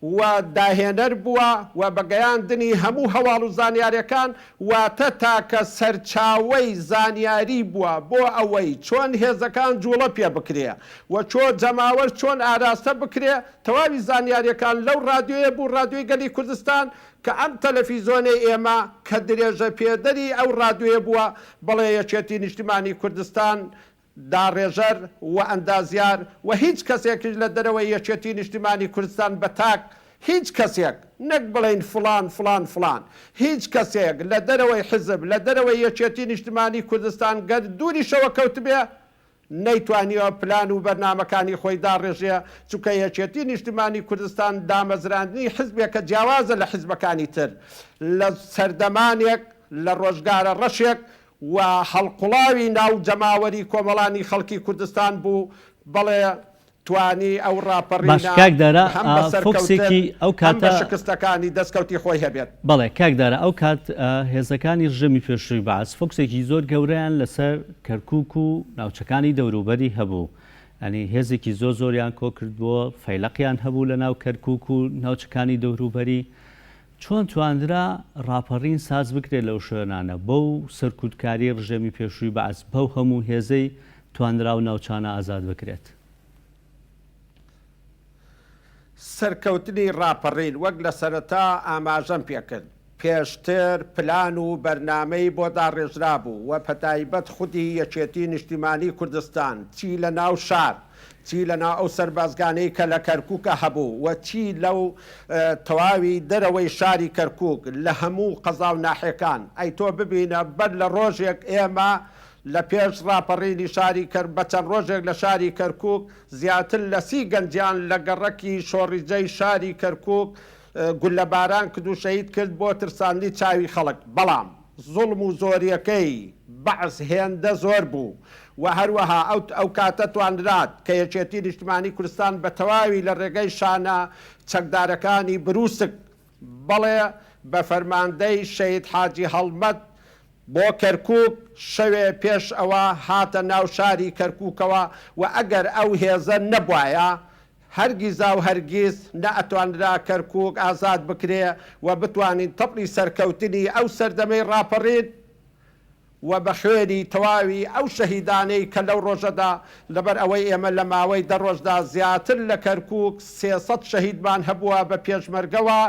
E: و داهێنەر بووە و بە گەیاندنی هەموو هەواڵ و زانیاریەکان واتە تاکە سەرچاوەی زانیاری بووە بۆ ئەوەی چۆن هێزەکان جوڵە پێ بکرێ و چۆ جەماوەر چۆن ئاراستە بکرێ تەواوی زانیاریەکان لەو ڕادیۆیە بوو ڕادیۆی گەلی کوردستان کە ئەم تەلەفیزۆنەی ئێمە کە درێژە پێدەری ئەو ڕادیۆیە بووە بەڵێ یەکێتی نیشتیمانی کوردستان داڕێژەر و ئەندازیار و هیچ کەسێکیش لە دەرەوەی یەکێتی نیشتیمانی کوردستان بە تاک هیچ کەسێک. نەک بڵێین فڵان فڵان فڵان. هیچ کەسێک لە دەرەوەی حزب، لە دەرەوەی یەکێتی نیشتمانی کوردستان گەر دووریشەوە کەوتبێ، نەیتوانیوە پلان و بەرنامەکانی خۆی داڕێژێ، چونکە یەکێتی نیشتمانی کوردستان دامەزراندنی حزبێکە جیاوازە لە حزبەکانی تر لە سەردەمانێک، لە ڕۆژگارە ڕەشێک و هەڵقوڵاوی ناو جەماوەری کۆمەڵانی خەڵکی کوردستان بوو، بەڵێ توانی ئەو
A: باش
E: ڕاپەڕینە
A: کاک دارا
E: هەم بە سەرکەوتن
A: فۆکسێکی ئەو
E: هەم بە
A: کاتە
E: شکستەکانی دەستکەوتی خۆی هەبێت.
A: بەڵێ کاک دارا ئەو کات هێزەکانی ڕژێمی پێشووی بەعس فۆکسێکی زۆر گەورەیان لەسەر کەرکوک و ناوچەکانی دەوروبەری هەبوو یانی هێزێکی زۆر زۆریان کۆکردبووە فەیلەقیان هەبوو لە ناو کەرکوک و ناوچەکانی دەوروبەری چۆن توانرا ڕاپەڕین ساز بکرێت لەو شوێنانە بەو سەرکوتکاریەی ڕژێمی پێشووی بەعس بەو هەموو هێزەی توانرا ئەو ناوچانە ئازاد بکرێت؟
E: سەرکەوتنی ڕاپەڕین وەک لە سەرەتا ئاماژەم پێکرد پێشتر پلان و بەرنامەی بۆ داڕێژرابوو و بەتایبەت خودی یەکێتی نیشتیمانی کوردستان چی لە ناو شار چی لە ناو ئەو سەربازگانەی کە لە کەرکوکا هەبوو و چی لەو تەواوی دەرەوەی شاری کەرکوک لە هەموو قەزا و ناحێکان ئەی تۆ ببینە بەر لە ڕۆژێک ئێمە لە پێش ڕاپەڕینی شاری کەر بە چەند ڕۆژێک لە شاری کەرکوک زیاتر لە سی گەنجیان لە گەڕەکی شۆڕیجەی شاری کەرکوک گوللەباران کرد و شەهید کرد بۆ ترساندنی چاوی خەڵک بەڵام زوڵم و زۆریەکەی بەعس هێندە زۆر بوو و هەروەها ئەو ئەو کاتە توانرات کە یەکێتی نیشتمانی کوردستان بە تەواوی لە ڕێگەی شانە چەکدارەکانی بروسک بەڵێ بە فەرماندەی شەهید حاجی هەڵمەت بۆ کەرکوک شەوێ پێش ئەوە هاتە ناو شاری کەرکوکەوە و ئەگەر ئەو هێزە نەبوایە هەرگیزاو هەرگیز نەئەتوانرا کەرکوک ئازاد بکرێ و بتوانین تەپڵی سەرکەوتنی ئەو سەردەمەی ڕاپەڕین و بە خوێنی تەواوی ئەو شەهیدانەی کە لەو ڕۆژەدا لەبەر ئەوەی ئێمە لە ماوەی دە ڕۆژدا زیاتر لە کەرکوک 300 شەهیدمان هەبووە بە پێشمەرگەوە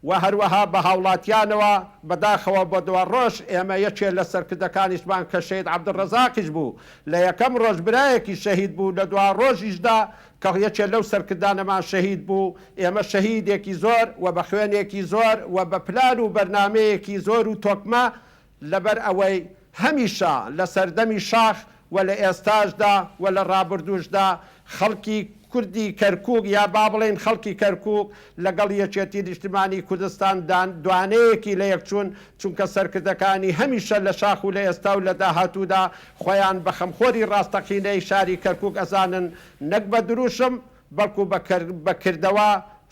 E: و هەروەها بە هاوڵاتیانەوە، بەداخەوە بۆ دوا ڕۆژ ئێمە یەکێ لە سەرکردەکانیشمان کە شەهید عەبدولڕەزاقیش بوو لە یەکەم ڕۆژ برایەکی شەهید بوو لە دوا ڕۆژیشدا کە یەکێ لەو سەرکردانەمان شەهید بوو ئێمە شەهیدێکی زۆر و بە خوێنێکی زۆر و بە پلان و بەرنامەیەکی زۆر و تۆکمە لەبەر ئەوەی هەمیشە لە سەردەمی شاخ و لە ئێستاشدا و لە ڕابردووشدا خەڵکی کوردی کەرکووک یا با بڵێین خەڵکی کەرکووک لەگەڵ یەکێتی نیشتمانی کوردستان دان دوانەیەکی لە یەکچوون چونکە سەرکردەکانی هەمیشە لە شاخ و لە ئێستا و لە داهاتوودا خۆیان بە خەمخۆری ڕاستەقینەی شاری کەرکووک ئەزانن نەک بە دروشم بەڵکو بە کردەوە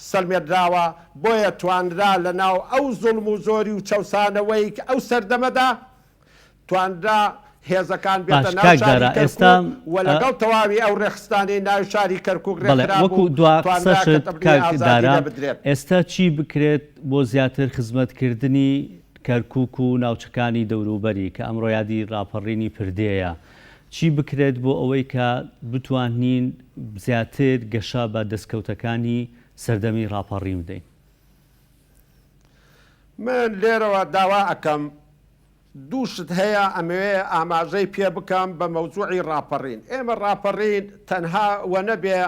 E: سەلمێنراوە، بۆیە توانرا لە ناو ئەو زوڵم و زۆری و چەوسانەوەی ئەو سەردەمەدا توانرا هێزەکان
A: باش
E: بێتە ناو
A: کاک
E: شاری
A: دارا ئێستا
E: کەرکوک و لەگەڵ تەواوی ئەو ڕێکخستانەی ناوی شاری کەرکوک
A: بەڵێ وەکو
E: ڕێکخرابوو
A: دوا
E: توانرا کە
A: قسەشت
E: تەبلیغی
A: کاک
E: ئازادی
A: دارا
E: لێ بدرێت.
A: ئێستا چی بکرێت بۆ زیاتر خزمەتکردنی کەرکوک و ناوچەکانی دەوروبەری کە ئەمڕۆ یادی ڕاپەڕینی پردێیە چی بکرێت بۆ ئەوەی کە بتوانین زیاتر گەشە بە دەستکەوتەکانی سەردەمی ڕاپەڕین بدەین؟
E: من لێرەوە داوا ئەکەم دوو شت هەیە ئەمەوێ ئاماژەی پێ بکەم بە مەوزوعی ڕاپەڕین ئێمە ڕاپەڕین تەنها وەنەبێ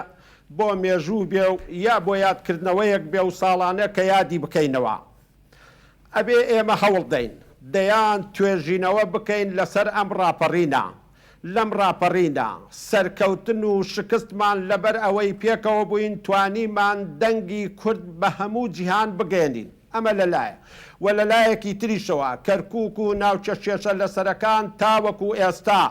E: بۆ مێژوو بێ و یا بۆ یادکردنەوەیەک بێ و ساڵانە کە یادی بکەینەوە ئەبێ ئێمە هەوڵ دەین دەیان توێژینەوە بکەین لەسەر ئەم ڕاپەڕینە، لەم ڕاپەڕینە سەرکەوتن و شکستمان لەبەر ئەوەی پێکەوە بووین توانیمان دەنگی کورد بە هەموو جیهان بگەیەنین ئەمە لە لایە و لە لایەکی تریشەوە کەرکوک و ناوچە کێشە لەسەرەکان تاوەکو ئێستا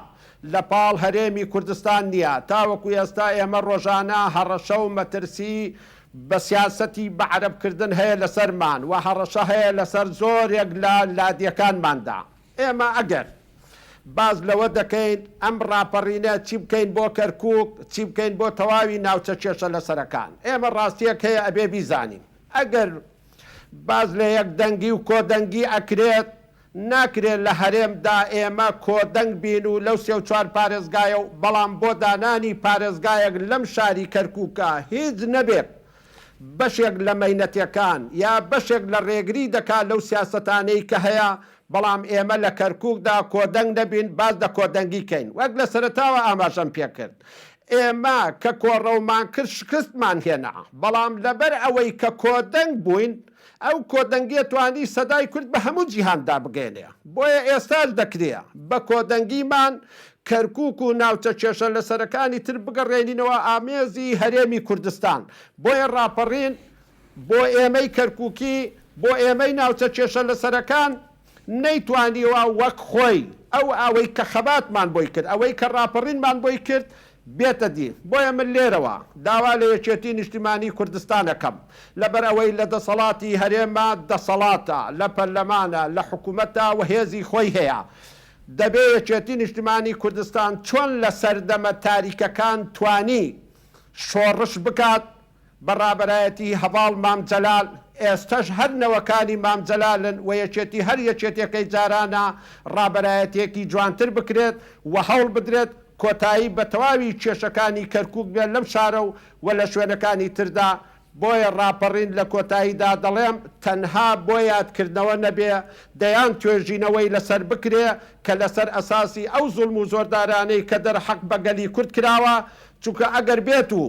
E: لە پاڵ هەرێمی کوردستان نییە تاوەکو ئێستا ئێمە ڕۆژانە هەڕەشە و مەترسی بە سیاسەتی بە عەرەب کردن هەیە لەسەرمان و هەڕەشە هەیە لەسەر زۆرێک لە لادێکانماندا. ئێمە ئەگەر باس لەوە دەکەین ئەم ڕاپەڕینە چی بکەین بۆ کەرکوک، چی بکەین بۆ تەواوی ناوچە کێشە لەسەرەکان، ئێمە ڕاستیەک هەیە ئەبێ بیزانین. ئەگەر باس لە یەکدەنگی و کۆدەنگی ئەکرێت، ناکرێت لە هەرێمدا ئێمە کۆدەنگ بین و لەو سێ و چوار پارێزگایە و بەڵام بۆ دانانی پارێزگایەک لەم شاری کەرکوکە هیچ نەبێت بەشێک لە مەینەتێکان یا بەشێک لە ڕێگری دەکات لەو سیاسەتانەی کە هەیە بەڵام ئێمە لە کەرکوکدا کۆدەنگ نەبین باس لە کۆدەنگی کەین وەک لە سەرەتاوە ئاماژەم پێکرد. ئێمە کە کۆڕەومان کرد شکستمان هێنا، بەڵام لەبەر ئەوەی کە کۆدەنگ بووین، ئەو کۆدەنگیە توانی سەدای کورد بە هەموو جیهاندا بگەیەنێ. بۆیە ئێستاش دەکرێ بە کۆدەنگیمان کەرکوک و ناوچە کێشە لەسەرەکانی تر بگەڕێنینەوە ئامێزی هەرێمی کوردستان. بۆیە ڕاپەڕین بۆ ئێمەی کەرکوکی، بۆ ئێمەی ناوچە کێشە لەسەرەکان نەیتوانیوە وەک خۆی ئەو ئەوەی کە خەباتمان بۆی کرد، ئەوەی کە ڕاپەڕینمان بۆی کرد بێتە دی. بۆیە من لێرەوە داوا لە یەکێتی نیشتیمانی کوردستان ئەکەم، لەبەر ئەوەی لە دەسەڵاتی هەرێمە دەسەڵاتە، لە پەرلەمانە، لە حکومەتە و هێزی خۆی هەیە، دەبێ یەکێتی نیشتیمانی کوردستان چۆن لە سەردەمە تاریکەکان توانی شۆڕش بکات، بە ڕابەرایەتی هەڤاڵ مام جەلال، ئێستەش هەر نەوەکانی مام جەلالن و یەکێتی هەر یەکێتیەکەی جارانە، ڕابەرایەتیەکی جوانتر بکرێت و هەوڵ بدرێت کۆتایی بە تەواوی کێشەکانی کەرکوک بێت لەم شارە و و لە شوێنەکانی تردا، بۆیە ڕاپەڕین لە کۆتاییدا دەڵێم تەنها بۆ یادکردنەوە نەبێ دەیان توێژینەوەی لەسەر بکرێ کە لەسەر ئەساسی ئەو زوڵم و زۆردارانەی کە دەرحەق بە گەلی کورد کراوە چونکە ئەگەر بێت و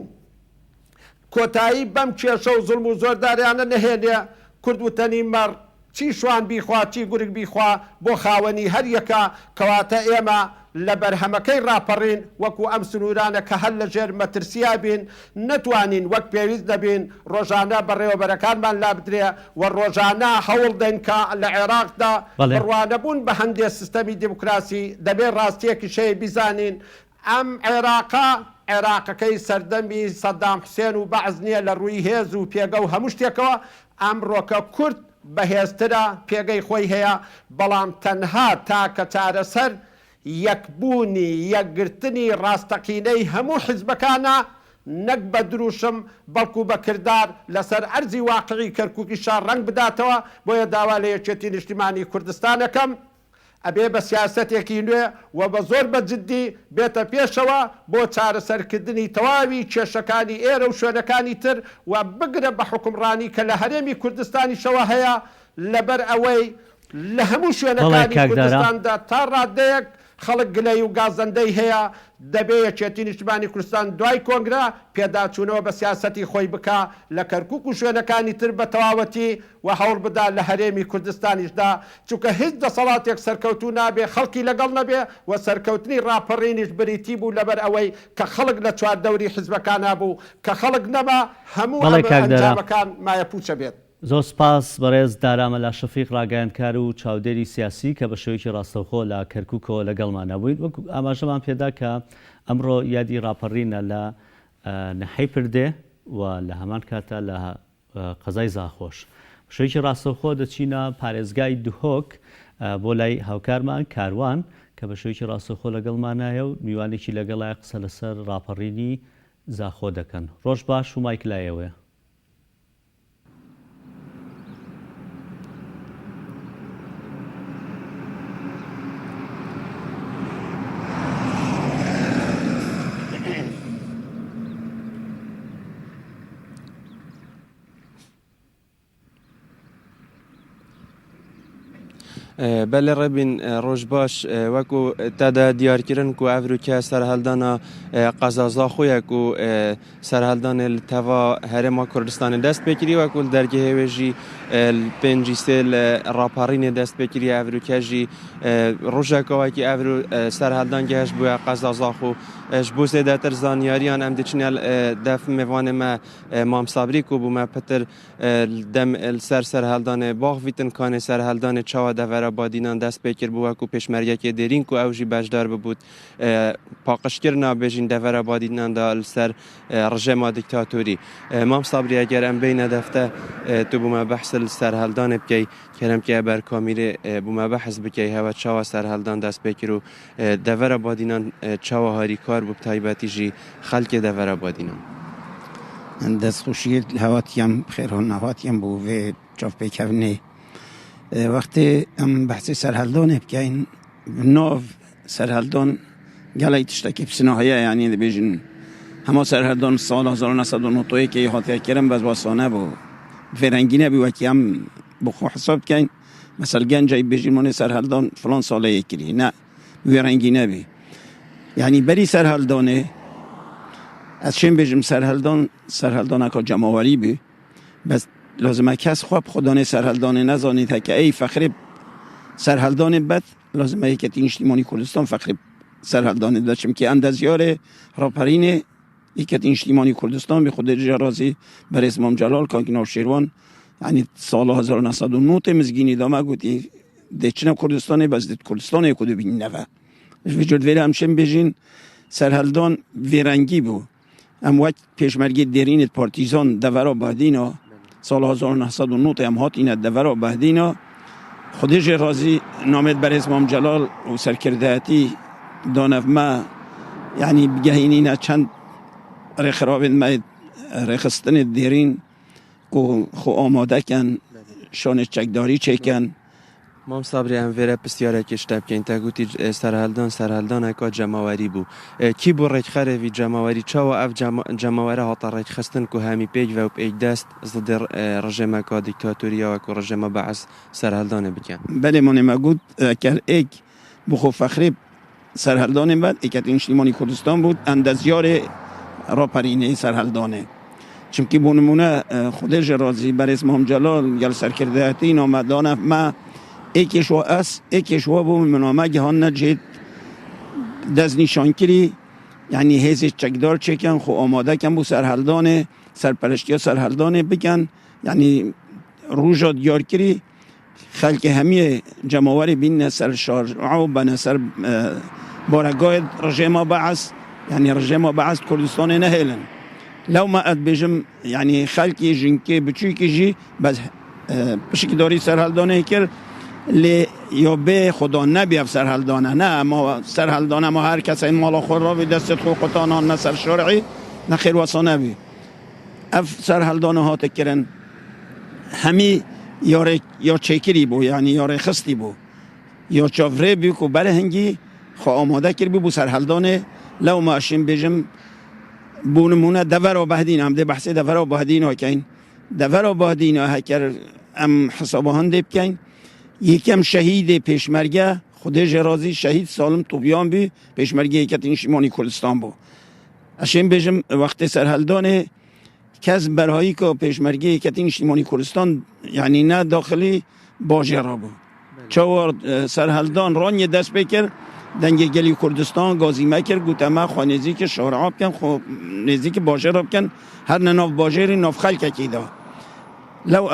E: کۆتایی بەم کێشە و زوڵم و زۆرداریانە نەهێنێ، کورد وتەنی مەڕ چی شوان بیخوا چی گورگ بیخوا بۆ خاوەنی هەر یەکە، کەواتە ئێمە لە بەرهەمەکەی ڕاپەڕین وەکو ئەم سنوورانە کە هەر لە ژێر مەترسیا بین نەتوانین وەک پێویست نەبین ڕۆژانە بەڕێوەبەرەکانمان لابدرێ و ڕۆژانە هەوڵ دەین کە لە عێراقدا
A: بەڵێ.
E: بڕوانەبوون بە هەندێ سیستەمی دیموکراسی دەبێ ڕاستیەکیش هەیە بیزانین ئەم عێراقە عێراقەکەی سەردەمی سەدام حوسێن و بەعس نیە لە ڕووی هێز و پێگە و هەموو شتێکەوە، ئەمڕۆکە کورد بەهێزترە پێگەی خۆی هەیە، بەڵام تەنها تاکە چارەسەر یەکبوونی یەکگرتنی ڕاستەقینەی هەموو حیزبەکانە نەک بە دروشم بەڵکو بە کردار لەسەر ئەرزی واقعی کەرکوکیشا ڕەنگ بداتەوە، بۆیە داوا لە یەکێتی نیشتیمانی کوردستان ئەکەم ئەبێ بە سیاسەتێکی نوێ و بە زۆر بە جدی بێتە پێشەوە بۆ چارەسەرکردنی تەواوی کێشەکانی ئێرە و شوێنەکانی تر و بگرە بە حوکمڕانی کە لە هەرێمی کوردستانیشەوە هەیە لەبەر ئەوەی لە هەموو
A: بەڵێ
E: شوێنەکانی
A: کاک دارا.
E: کوردستاندا تا ڕادەیەک خەڵک گلەی و گازەندەی هەیە دەبێ یەکێتی نیشتمانی کوردستان دوای کۆنگرە پێداچوونەوە بە سیاسەتی خۆی بکا لە کەرکوک و شوێنەکانی تر بە تەواوەتی و هەوڵ بدا لە هەرێمی کوردستانیشدا، چونکە هیچ دەسەڵاتێک سەرکەوتوو نابێ خەڵکی لەگەڵ نەبێ و سەرکەوتنی ڕاپەڕینیش بریتی بوو لەبەر ئەوەی کە خەڵک لە چواردەوری حیزبەکانا بوو، کە خەڵک نەما هەموو
A: بەڵێ
E: ئەم
A: کاک دارا.
E: ئەنجامەکان مایەپووچە بێت.
A: زۆر سپاس بەڕێز دارا مەلا شەفیق ڕاگەیاندکار و چاودێری سیاسی کە بە شێوەیەکی ڕاستەوخۆ لە کەرکوکەوە لەگەڵمانا بوویت. وەک ئاماژەمان پێدا کە ئەمڕۆ یادی ڕاپەڕینە لە نەحەی پردێ و لە هەمان کاتا لە قەزای زاخۆش. بە شێوەیەکی ڕاستەوخۆ دەچینە پارێزگای دهۆک بۆ لای هاوکارمان کاروان کە بە شێوەیەکی ڕاستەوخۆ لەگەڵمانایە و میوانێکی لەگەڵایە قسە لەسەر ڕاپەڕینی زاخۆ دەکەن. ڕۆژ باش و مایک لای ئێوەیە.
F: بەلێ ڕێبین ڕۆژ باش وەکو تەدە دیارکردن کو ئەڤروکە سەرهەلدانا قەزا زاخۆیە کو سەرهەلدانێ li teva herêma Kurdistanê dest pê kirî wekû li dergehê wê jî li 53 li raperînê dest pê kiriye evrûke jî rojeka wekî evrû serheldan gehişt bûye qeza Zaxo ji bo zêdetir zanyariyan em diçine def mêvanê me Mam Sabrî ku bû me pitir dem li ser serheldanê baxvîtin kanê serheldanê çawa devera Badînan dest pê kir bû wekû pêşmergekê dêrîn ku ew jî beşdar bibût paqijkirina bêjîn devera Badînan da li ser rijêma dîktatorî. Mam Sabrî eger em bêyne defte tu bû me behs li serheldanê bikey kerem ke ber kamîrê bû me behs bikey hewe çawa serheldan dest pê kir û Devera Badînan çawa harîkar bû bi taybetî jî xelkê devera Badînan?
G: Destxweşiyê li hewatiyam bi xêr hûn hewatiyam bo vê çavpêkevnê. Wextê em behsê serheldanê bikeyn bi nav serheldan gelek tiştekî bi sina heye yanî dibêjin hema serheldan sala 1991 ê hatiye kirin bes wesa nebû. Bi vê rengî nebû wekî em bi xwe hesab dikeyn Mesel gencay bêjîn wanê serheldan filan saleyê kirî. Ne wê rengî nebî. Yanî berî serheldanê. ئەز شێم بێژم سەرهەلدان سەرهەلدانەکە جەماوەری بی بەس لازمە کەس خوا بخۆدانێ سەرهەلدانێ نەزانێت هەکە ئەی فەخرێ سەرهەلدانێ بەت لازمە یەکەتی نیشتیمانی کوردستان فەخرێ سەرهەلدانێ بە چمکی ئەندەزیارێ ڕاپەرینێ یەکەتی نیشتیمانی کوردستان بی خودێ جێ ڕازی بەرێز مام جەلال کاک نەوشیروان یعنی ساڵ 1990 مزگینی دامە گوتی دەچنە کوردستانی بەس دێت کوردستانی کو دبیننەوە ڤێرە ئەم شم بێژین سەرهەلدان وێرەنگی بوو ئەم وەک پێشمەرگی دێرینت پارتیزان دەڤەرا بەهدینا ساڵ 1990 ئەم هاتینە دەڤەرا بەهدینا خودێ ژێ ڕازی نامێت بەرێز مام جەلال و سەرکردایەتی دانەڤمە یعنی بگەهینینە چەند ڕێکخراوێن مە ڕێخستنێت دێرین کو خۆ ئامادەکەن شانێ چەکداری چێکەن.
F: مام سابری ئەم ڤێرە پرسیارێکیش تە بکەین تە گوتی سەرهەلدان سەرهەلدانەکا جەماوەری بوو کی بوو ڕێکخەرێ ڤی جەماوەری چاوا ئەڤ جەماوەرە هاتە ڕێکخستن کو هەمی پێکڤە و پێک دەست زدێ ڕژێمەکا دیکتاتۆریا وەکو ڕژێما بەعس سەرهەلدانێ بکەن؟
G: بەلێ مانێ مە گوت کەر ئێک بخۆ فەخرێ سەرهەلدانێ بەد یەکێتی نیشتیمانی کوردستان بوو ئەندەزیارێ ڕاپەرینێ سەرهەلدانێ چونکی بۆ نمونە خودێ ژێ ڕازی بەرێز مام جەلال گەل سەرکردایەتی نامەدانە مە ئێکێش وە ئەس ئێکێش وە بوو منامە گەهان نەجێت دەست نیشانکری یعنی هێزی چەکدار چێکن خۆ ئامادەکەن بۆ سەرهەلدانێ سەرپەرشتیا سەرهەلدانێ بکەن یعنی ڕوژە دیارکری خەلکی هەمیێ جەماوەری بیننە سەر شارع و بەنە سەر بارەگای ڕژێما بەعس یعنی ڕژێما بەعس کوردستانێ نەهێلن لەوما ئەد بێژم یعنی خەلکی ژنکێ بچووکی ژی بەس پشکداری سەرهەلدانێ کرد لێ یا بێ خدا نەبی ئەف سەرهەلدانە نە ما سەرهەلدانە ما هەر کەسەی ماڵە خۆ ڕاوی دەستت خۆ قوتانان نە سەر شارعی نەخێر وەسا نەبی ئەف سەرهەلدانە هاتە کرن هەمی یا چێکری بوو یعنی یا ڕێخستی بوو یا چاڤرێ بوو کو بەرە هەنگی خۆ ئامادە کرد بوو بۆ سەرهەلدانێ لەو ماشین بێژم بۆ نمونە دەڤەرە بەهدین ئەم دێ بەحسێ دەڤەرە بەهدینۆکەین دەڤەرە بەهدینە هەکەر ئەم حسابە هەندێ بکەین یەکەم شەهیدێ پێشمەرگە خودێ ژێ ڕازی شەهید سالم توبیان بی پێشمەرگە یەکەتی نیشتیمانی کوردستان بوو ئەشێم بێژم وەختێ سەرهەلدانێ کەس بەرهایی کە پێشمەرگە یەکەتی نیشتیمانی کوردستان یعنی نە داخلی باژێڕا بوو چاوە سەرهەلدان ڕانیە دەست پێ کرد دەنگێ گەلی کوردستان گازی مەکرد گوتەمە خۆ نێزیکی شارعا بکەن خۆ نێزیکی باژێڕا بکەن هەر نە ناو باژێری ناو خەلکەکیدا لەو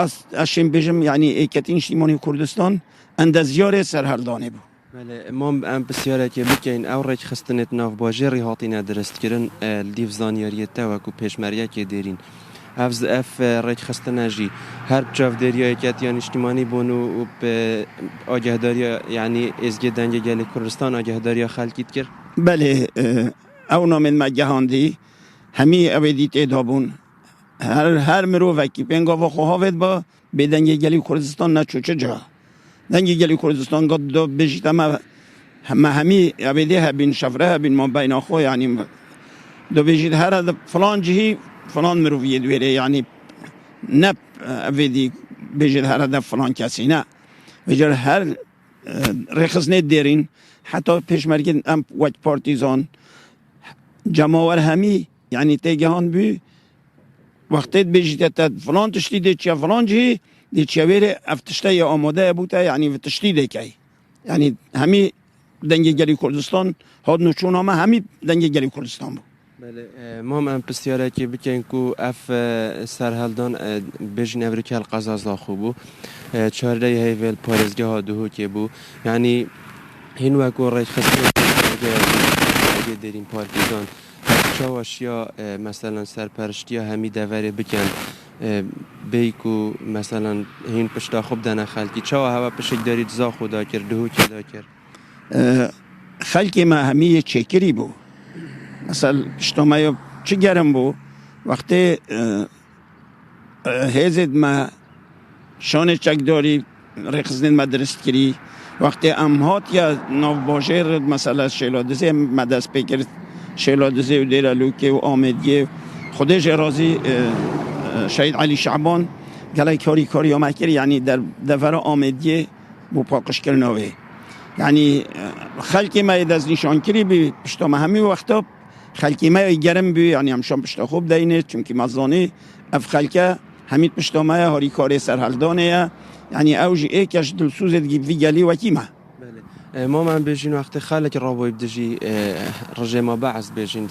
G: ئەشێم بێژم یعنی یەکەتی نیشتیمانی کوردستان ئەندەزیارێ سەرهەلدانێ بوو.
F: بەلێ مام ئەم پرسیارەکێ بکەین ئەو ڕێکخستنێت ناڤ باژێڕی هاتینە درست کرن لدیڤ زانیاریێت تە وەکو پێشمەرگەکێ دێرین ئەڤ ئەف ڕێکخستنە ژی هەر بچاڤدێریا یەکیەتیا نیشتیمانی بۆن و و ئاگەهداریا یەعنی ئێزگێ دەنگێ گەلێ کوردستان ئاگەهداریا خەلکیت کرد؟
G: بەلێ ئەو نامێن مە گەهاندی هەمی ئەوێ دی تێدا بوون هەر هەر مرۆڤەکی پێنگاڤا خۆ هاڤێت بە بێ دەنگێ گەلی کوردستان نەچوو چ جا دەنگی گەلی کوردستان گوت دو بژیت ئەمە هەمە هەمی ئەوێ دێ هەبین شەفرە هەبین ما بەینا خۆ یعنی دو بژیت هەرە فلان جهی فلان مروڤیە دوێرێ یعنی نە ئەوێ دی بژیت هەرە دە فلان کەسی نە بژێر هەر ڕێخستنێ دێرین حتا پێشمەرگن ئەم وەک پارتیزان جەماوەر هەمی یعنی تێگەهان بوو وەختێت بێژیتە تە فلان تشتی دێ چیە فلان جهی دێ چیە وێرێ ئەف تشتە یە ئامادەیە بووتە یعنی تشتی دێکەی یعنی هەمی دەنگی گەلی کوردستان هات نوچوونامە هەمی دەنگی گەلی کوردستان بوو.
F: بەلێ مام ئەم پرسیارەکی بکەین کو ئەف سەرهەلدان بێژین ئەڤریکا قەزا زاخۆ بوو چاردەی هەیڤێل پارێزگەها دهۆکێ بوو یعنی هین وەکو ڕێکخستن دێرین پارتیزان چاوا شیا مەسەلەن سەرپەرشتیا هەمی دەڤەرێ بکەن بێی کو مەسەلەن هین پشتا خو بدەنە خەلکی چاوا هەوە پشک داری زاخۆ دا کرد دهۆکێ دا کرد؟
G: خەلکی مە هەمی یە چێکری بوو مەسەل پشتا مە چ گەرم بوو وەختێ هێزێت مە شانێ چەکداری ڕێکخستنێت مە درست کری وەختێ ئەم هاتیە ناو باژێر مەسەلە شێلادزێ مە دەست پێ کرد شێلادزێ و دێرە لوکێ و ئامێدیێ خودێ ژێ ڕازی شەهید عەلی شەعبان گەلای کاری کاری مە کرد یعنی دەر دەڤەرە ئامێدیێ بۆ پاقژکردنەوەی یعنی خەلکی مە دەستنیشان کری بی پشتۆ مە هەمی وەختە. خەلکی مە گەرم بوی یانی ئەم شان پشتە خۆ بدەینێ چونکی مە زانی ئەف خەلکە هەمیت پشتە مەیە هاریکارێ سەرهەلدانێیە یانی ئەو ژی ئێکەش دلسوزێ دگی ڤی گەلی وەکی مە.
F: بەلێ مامان بێژین وەختێ خەلک ڕابوی بدژی ڕژێما بەعس بێژین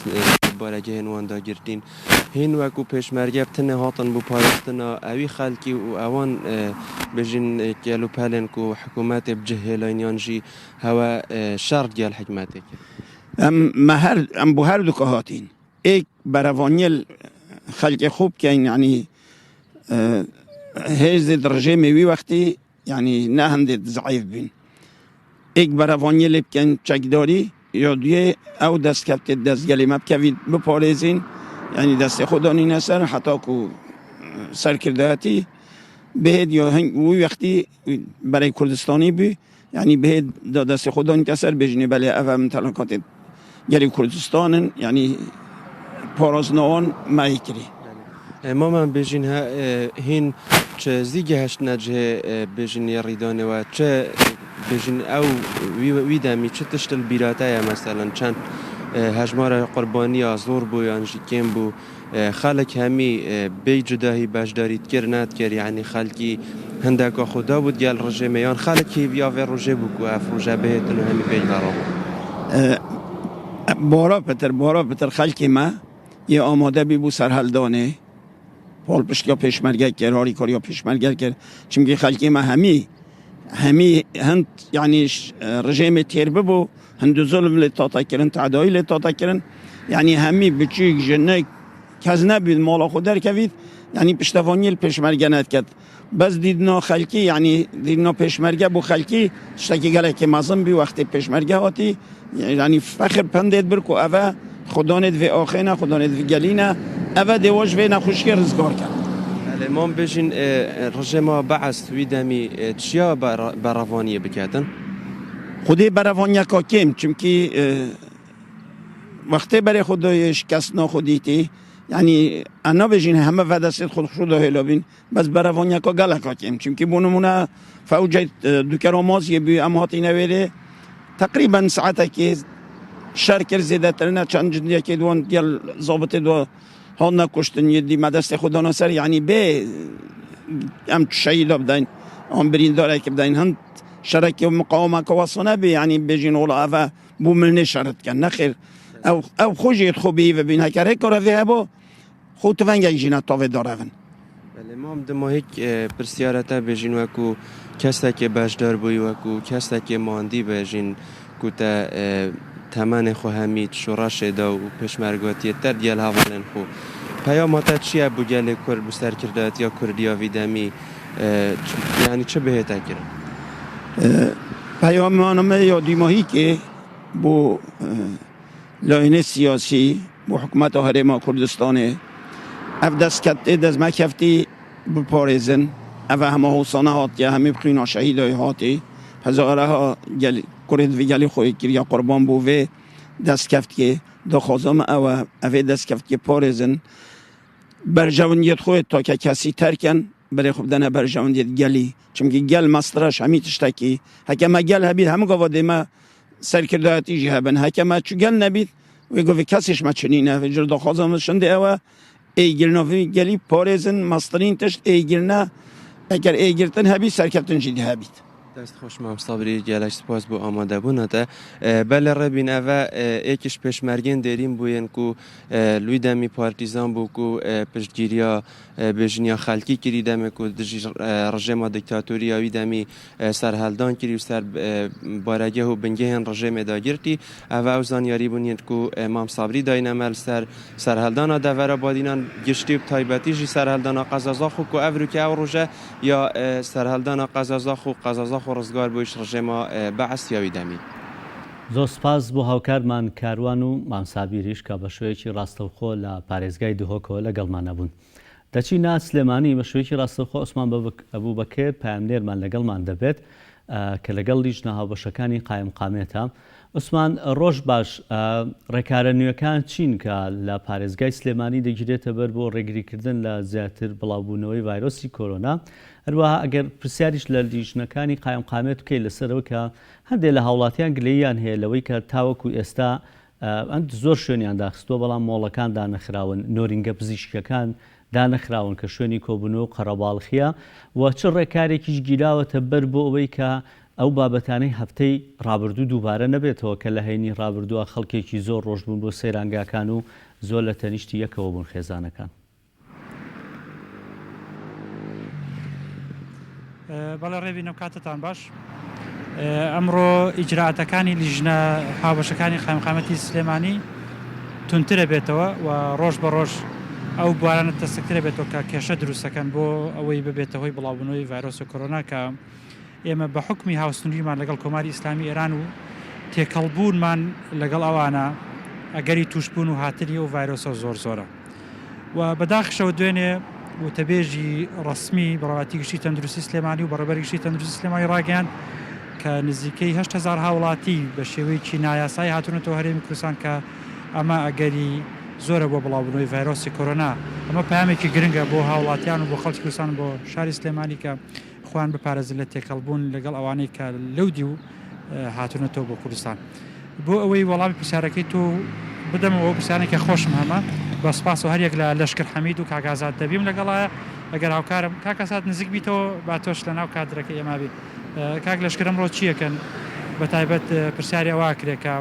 F: بارەگەهێن وان داگرتین هین وەکو پێشمەرگە بتنێ هاتن بو پاراستنا ئەوی خەلکی و ئەوان بێژین کەل و پەلێن کو حکومەتێ بجه هێلاین یان ژی هەوە شەڕ گەل حکمەتێ کرد.
G: ئەم مە هەر ئەم بو هەردووکە هاتین ئێک بەرەڤانیەل خەلکێ خو بکەین یانی هێزێ ڕژێمێ وی وەختی یانی نە هەندێ زعیف بین ئێک بەرەڤانیە لێ بکەین چەکداری یا دوێ ئەو دەستکەفتێ دەست گەلێ مە بکەویت بپارێزین یانی دەستێ خۆ دانینە سەر حەتاکو سەرکردایەتی بهێت یا هەنگ وی وەختی بەرەی کوردستانی بوی یعنی بهێت دا دەستی خۆ دانیتە سەر بێژنی بەلێ ئەڤە ممتەلەکاتێ گەلی کوردستانن یعنی پاراستنەوان مای کری.
F: مامان بێژین هە هین چ زی گەهشتنە جهێ بێژین یە ڕیدانێ وە چ بێژین ئەو وی دەمی چ تشت بیراتەیە مەسەلەن چەند هەژمارە قوربانیە زۆر بوو یان ژی کێم بوو خەلک هەمی بێی جوداهی بەشداریت کرد نەتکرد یەعنی خەلکی هندەکا خو دابوو گەل ڕژێمێ یان خەلک هیڤیا ڤێ ڕوژێ بوو کو ئەف ڕوژە بهێتن و هەمی پێی ڤەڕا بوو.
G: بارا پتر بارا پتر خەلکی مە یێ ئامادە بی بوو سەرهەلدانێ پاڵپشتیا پێشمەرگە کرد هاریکاریا پێشمەرگە کرد چونکی خەلکی مە هەمی هەمی هەند یعنی ڕژێمێ تێر ببوو هەند زوڵم لێ تاتە کرن تەعدایی لێ تاتە کرن یعنی هەمی بچووک ژنک کەس نەبید ماڵە خۆ دەرکەویت یعنی پشتەوانی پێشمەرگە نەتکرد بەس دیدنا خەلکی یعنی دیدنا پێشمەرگە بۆ خەلکی شتێکی گەلێکی مەزن بی وەختی پێشمەرگە هاتی یعنی فەخر پندێت بر کو ئەوە خودانێت vê axêne خودانێت vê gelîne ئەوە دێوەش vê نەخۆشیە ڕزگار کەن.
F: بەلێ مام بێژین ڕژێما بەعس وی دەمی چیا بەرەڤانیە بکەتن؟
G: خودێ بەرەڤانیەکا کێم چونکی وەختێ بەرێ خود دایێ شکستنا خو دیتی یعنی ئە نابێژین هەمە ڤەدەسێت خود خو داهێلا بین بەس بەرەڤانیەکا گەلەکا کێم چونکی بۆ نمونە فەوجەی دوکەرا مازیێ بوی ئەم هاتینە وێرێ تقریبا ساعتێکی شەر کرد زێدەتر نە چەند جندیەکی دوان گەل زابتێ دو هاتنە کوشتن یدی مە دەستێ خو دانا سەر یعنی بێ ئەم شەهیدا بدەین ئەم بریندارێک بدەین هەند شەرەکی و مقاومەکە وەسە نەبێ یعنی بێژین وڵا ئەڤە بۆ ملنێ شەرت کەن نەخێر ئەو ئەو خۆشیت خۆ بێ بین هەکە رێکارە vê هەبۆ خۆ تفەنگێک ژینا تاوێ دارەڤن.
F: بەلێ مام دما هیک پرسیارە te bêjîn weku kesekê beşdar bûyî weku kesekê mandî bêjîn ku te temenê xwe hemî di şoreşê de û pêşmergatiyê te digel hevalên xwe peyama te çi ye bo gelê Kurd bo serkirdayetiya Kurdî ya vî demî yanî çi bihête kirin?
G: Peyama me ya dîmahîkê bo Layînê siyasî bo hikûmeta Herêma Kurdistanê ev destketê destmekeftî biparêzin. Ev hema hosane hatiye, hemî bi xwîna şehîdayê hatî. Hezareha gel kurê di vî gelê xwe kiriye qurban bo vê destkeftiyê. Daxwaza me ew e ev ê destkeftiyê parêzin. Berjewendiyê xwe take kesî terken, berê xwe bidene berjewendiyê gelî. Çimkî gel mestire ji hemî tiştekî. Heke me gel hebî hemû gava dê me Serkirdayetî jî hebin. Heke me çu gel nebît wê govê kesê ji me çinîne. Vê cir daxwaza min şindê ew e êgirina vî gelî parêzin meztirîn tişt êgirine eger êgirtin hebî serkeftin jî dê hebît.
F: Dest xweş Mam Sabrî gelek spas bo amadebûna te. Belê Rêbîn eve êk ji pêşmergên dêrîn bû yên ku li wî demî partîzan bû ku piştgîriya bêjiniya xelkî kirî demê ku dijî rijêma diktatorî ya wî demî serheldan kirî û ser baregeh û bingehên rijêmê de girtî. Ev ew zanyarî bûn yên ku Mam Sabrî dayîne me li ser serheldana devera Badînan giştî û bi taybetî jî serheldana Qeza Zaxo ku ev rûke ew roje ya serheldana Qeza Zaxo û Qeza Zaxo rizgar bû ji rijêma Be'es ya wî demî.
A: زۆر سوپاس بۆ هاوکارمان کاروان و مام سابیریش کە بە شێوەیەکی ڕاستەوخۆ لە پارێزگای دهۆکەوە لەگەڵمانە بوون. دەچینە سلێمانی بە شێوەیەکی ڕاستەوخۆ عوسمان ئەبوبەکر پەیامنێرمان لەگەڵمان دەبێت کە لەگەڵ لیژنە هاوبەشەکانی قایمقامێتە. عوسمان ڕۆژ باش، ڕێکارە نوێکان چین کە لە پارێزگای سلێمانی دەگیرێتە بەر بۆ ڕێگریکردن لە زیاتر بڵاوبوونەوەی ڤایرۆسی کۆرۆنا؟ هەروەها ئەگەر پرسیاریش لە لیژنەکانی قایمقامێت بکەیت لەسەر ئەوەی کە هەندێک لە هاوڵاتیان گلەییان هەیە لەوەی کە تاوەکو ئێستا ئەند زۆر شوێنیان داخستووە بەڵام مۆڵەکان دانەخراون، نۆرینگە پزیشکیەکان دانەخراون کە شوێنی کۆبوونەوە و قەرەباڵخیە و چ ڕێکارێکیش گیراوەتە بەر بۆ ئەوەی کە ئەو بابەتانەی هەفتەی ڕابردوو دووبارە نەبێتەوە کە لە هەینی ڕابردووە خەڵکێکی زۆر ڕۆشتبوون بۆ سەیرانگاکان و زۆر لە تەنیشتی یەکەوە بوون خێزانەکان.
H: بەڵێ ڕێبین ئەم کاتەتان باش. ئەمڕۆ ئیجرائاتەکانی لیژنە هاوبەشەکانی قایمقامەتی سلێمانی توندترە بێتەوە و ڕۆژ بە ڕۆژ ئەو بوارانە تەسکترە بێتەوە کە کێشە دروستەکەن بۆ ئەوەی ببێتە هۆی بڵاوبوونەوەی ڤایرۆسی کۆرۆنا کە ئێمە بە حوکمی هاوسنووریمان لەگەڵ کۆماری ئیسلامی ئێران و تێکەڵبوونمان لەگەڵ ئەوانە ئەگەری تووشبوون و هاتنی ئەو ڤایرۆسە زۆر زۆرە و بەداخیشەوە دوێنێ وتەبێژی ڕەسمی بەڕێوەبەرایەتی گشتی تەندروستی سلێمانی و بەڕێوەبەری گشتی تەندروستی سلێمانی ڕاگەیاند کە نزیکەی 8000 هاوڵاتی بە شێوەیەکی نایاسایی هاتوونەتەوە هەرێمی کوردستان کە ئەمە ئەگەری زۆرە بۆ بڵاوبوونەوەی ڤایرۆسی کۆرۆنا ئەمە پەیامێکی گرنگە بۆ هاوڵاتیان و بۆ خەڵکی کوردستان و بۆ شاری سلێمانی کە خۆیان بپارێزن لە تێکەڵبوون لەگەڵ ئەوانەی کە لەو دیو هاتوونەتەوە بۆ کوردستان. بۆ ئەوەی وەڵامی پرسیارەکەی تۆ بدەمەوە، ئەو پرسیارانەی کە خۆشم هەمە، بە سوپاسەوە هەریەک لە لەشکر حەمید و کاک ئازاد دەبیم لەگەڵایە، ئەگەر هاوکارم کاک ئازاد نزیک بیتەوە با تۆش لەناو کادرەکەی ئێمە بی. کاک لەشکر ئەمڕۆ چی ئەکەن؟ بەتایبەت پرسیاری ئەوە ئەکرێ کە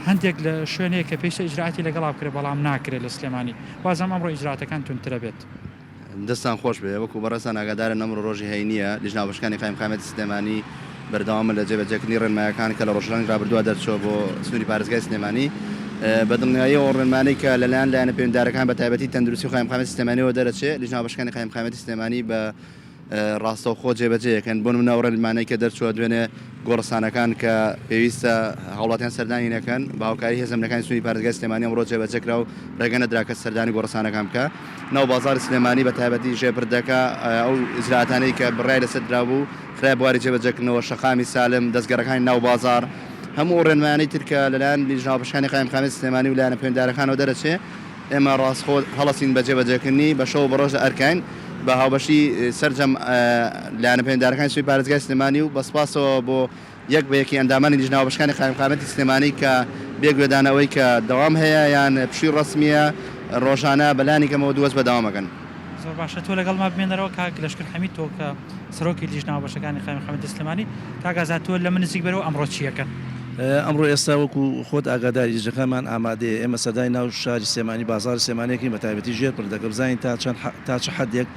H: هەندێک لە شوێن هەیە کە پێویستە ئیجرائاتی لەگەڵا بکرێ بەڵام ناکرێ لە سلێمانی. وازانم ئەمڕۆ ئیجرائاتەکان توندترە بێت.
I: دەستتان خۆش بێ، وەکو بەڕێزتان ئاگادارن ئەمڕۆ ڕۆژی هەینییە، لیژنە هاوبەشەکانی قایمقامیەتی سلێمانی بەردەوامن لە جێبەجێکردنی ڕێنمایەکان کە لە ڕۆژانی ڕابردووە دەرچووە بۆ سنووری پارێزگای سلێمانی. بە دڵنیاییەوە ئەو ڕێنمانەی کە لەلایەن لایەنە پەیوەندیدارەکان بە تایبەتی تەندروستی و قایمقامیەتی سلێمانیەوە دەرەچێ، لیژنە هاوبەشەکانی قایمقامیەتی سلێمانی بە ڕاستەوخۆ جێبەجێ ئەکەن، بۆ نمونە ئەو ڕێنمانەی کە دەرچووە دوێنێ گۆڕستانەکان کە پێویستە هاوڵاتیان سەردانی نەکەن، بە هاوکاری هێزە ئەمنیەکانی سنووری پارێزگای سلێمانی ئەمڕۆ جێبەجێ کرا و ڕێگە نەدرا کەس سەردانی گۆڕستانەکان بکا. ناو بازاڕی سلێمانی بە تایبەتی ژێر پردەکە ئەو ئیجرائاتانەی کە بڕیاری لەسەر درابوو خرایە بواری جێبەجێکردنەوە، شەقامی سالم، دەستگەڕەکانی ناو بازاڕ، هەموو ئەو ڕێنمایانەی تر کە لەلایەن لیژنە هاوبەشەکانی قایمقامیەتی سلێمانی و لایەنە پەیوەندیدارەکانەوە دەرەچێ، ئێمە ڕاستخۆ هەڵەسین بە جێبەجێکردنی، بە شەو و بە ڕۆژ لە ئەرکاین، بە هاوبەشی سەرجەم لایەنە پەیوەندیدارەکانی سوپای پارێزگای سلێمانی و بە سوپاسەوە بۆ یەک بە یەکی ئەندامانی لیژنە هاوبەشەکانی قایمقامیەتی سلێمانی کە بێ گوێدانە ئەوەی کە دەوام هەیە یان پشووی ڕەسمییە، ڕۆژانە بە لانی کەمەوە دوو وەجبە دەوام ئەکەن.
H: زۆر باشە تۆ لەگەڵما بمێنەرەوە کاک لەشکر حەمید تۆ کە سەرۆکی لیژنە هاوبەشەکانی قایمقامیەتی سلێمانی، کاک ئازاد تۆ لە من نزیک بەرەوە ئەمڕۆ چی ئەکەن؟
J: ئەمڕۆ ئێستا وەکو خۆت ئاگاداری لیژنەکانمان ئامادەیە، ئێمە سەردانی ناو شاری سلێمانی بازاڕی سلێمانی ئەکەین بەتایبەتی ژێر پردەکە بزانین تا چەند تا چ حەدێک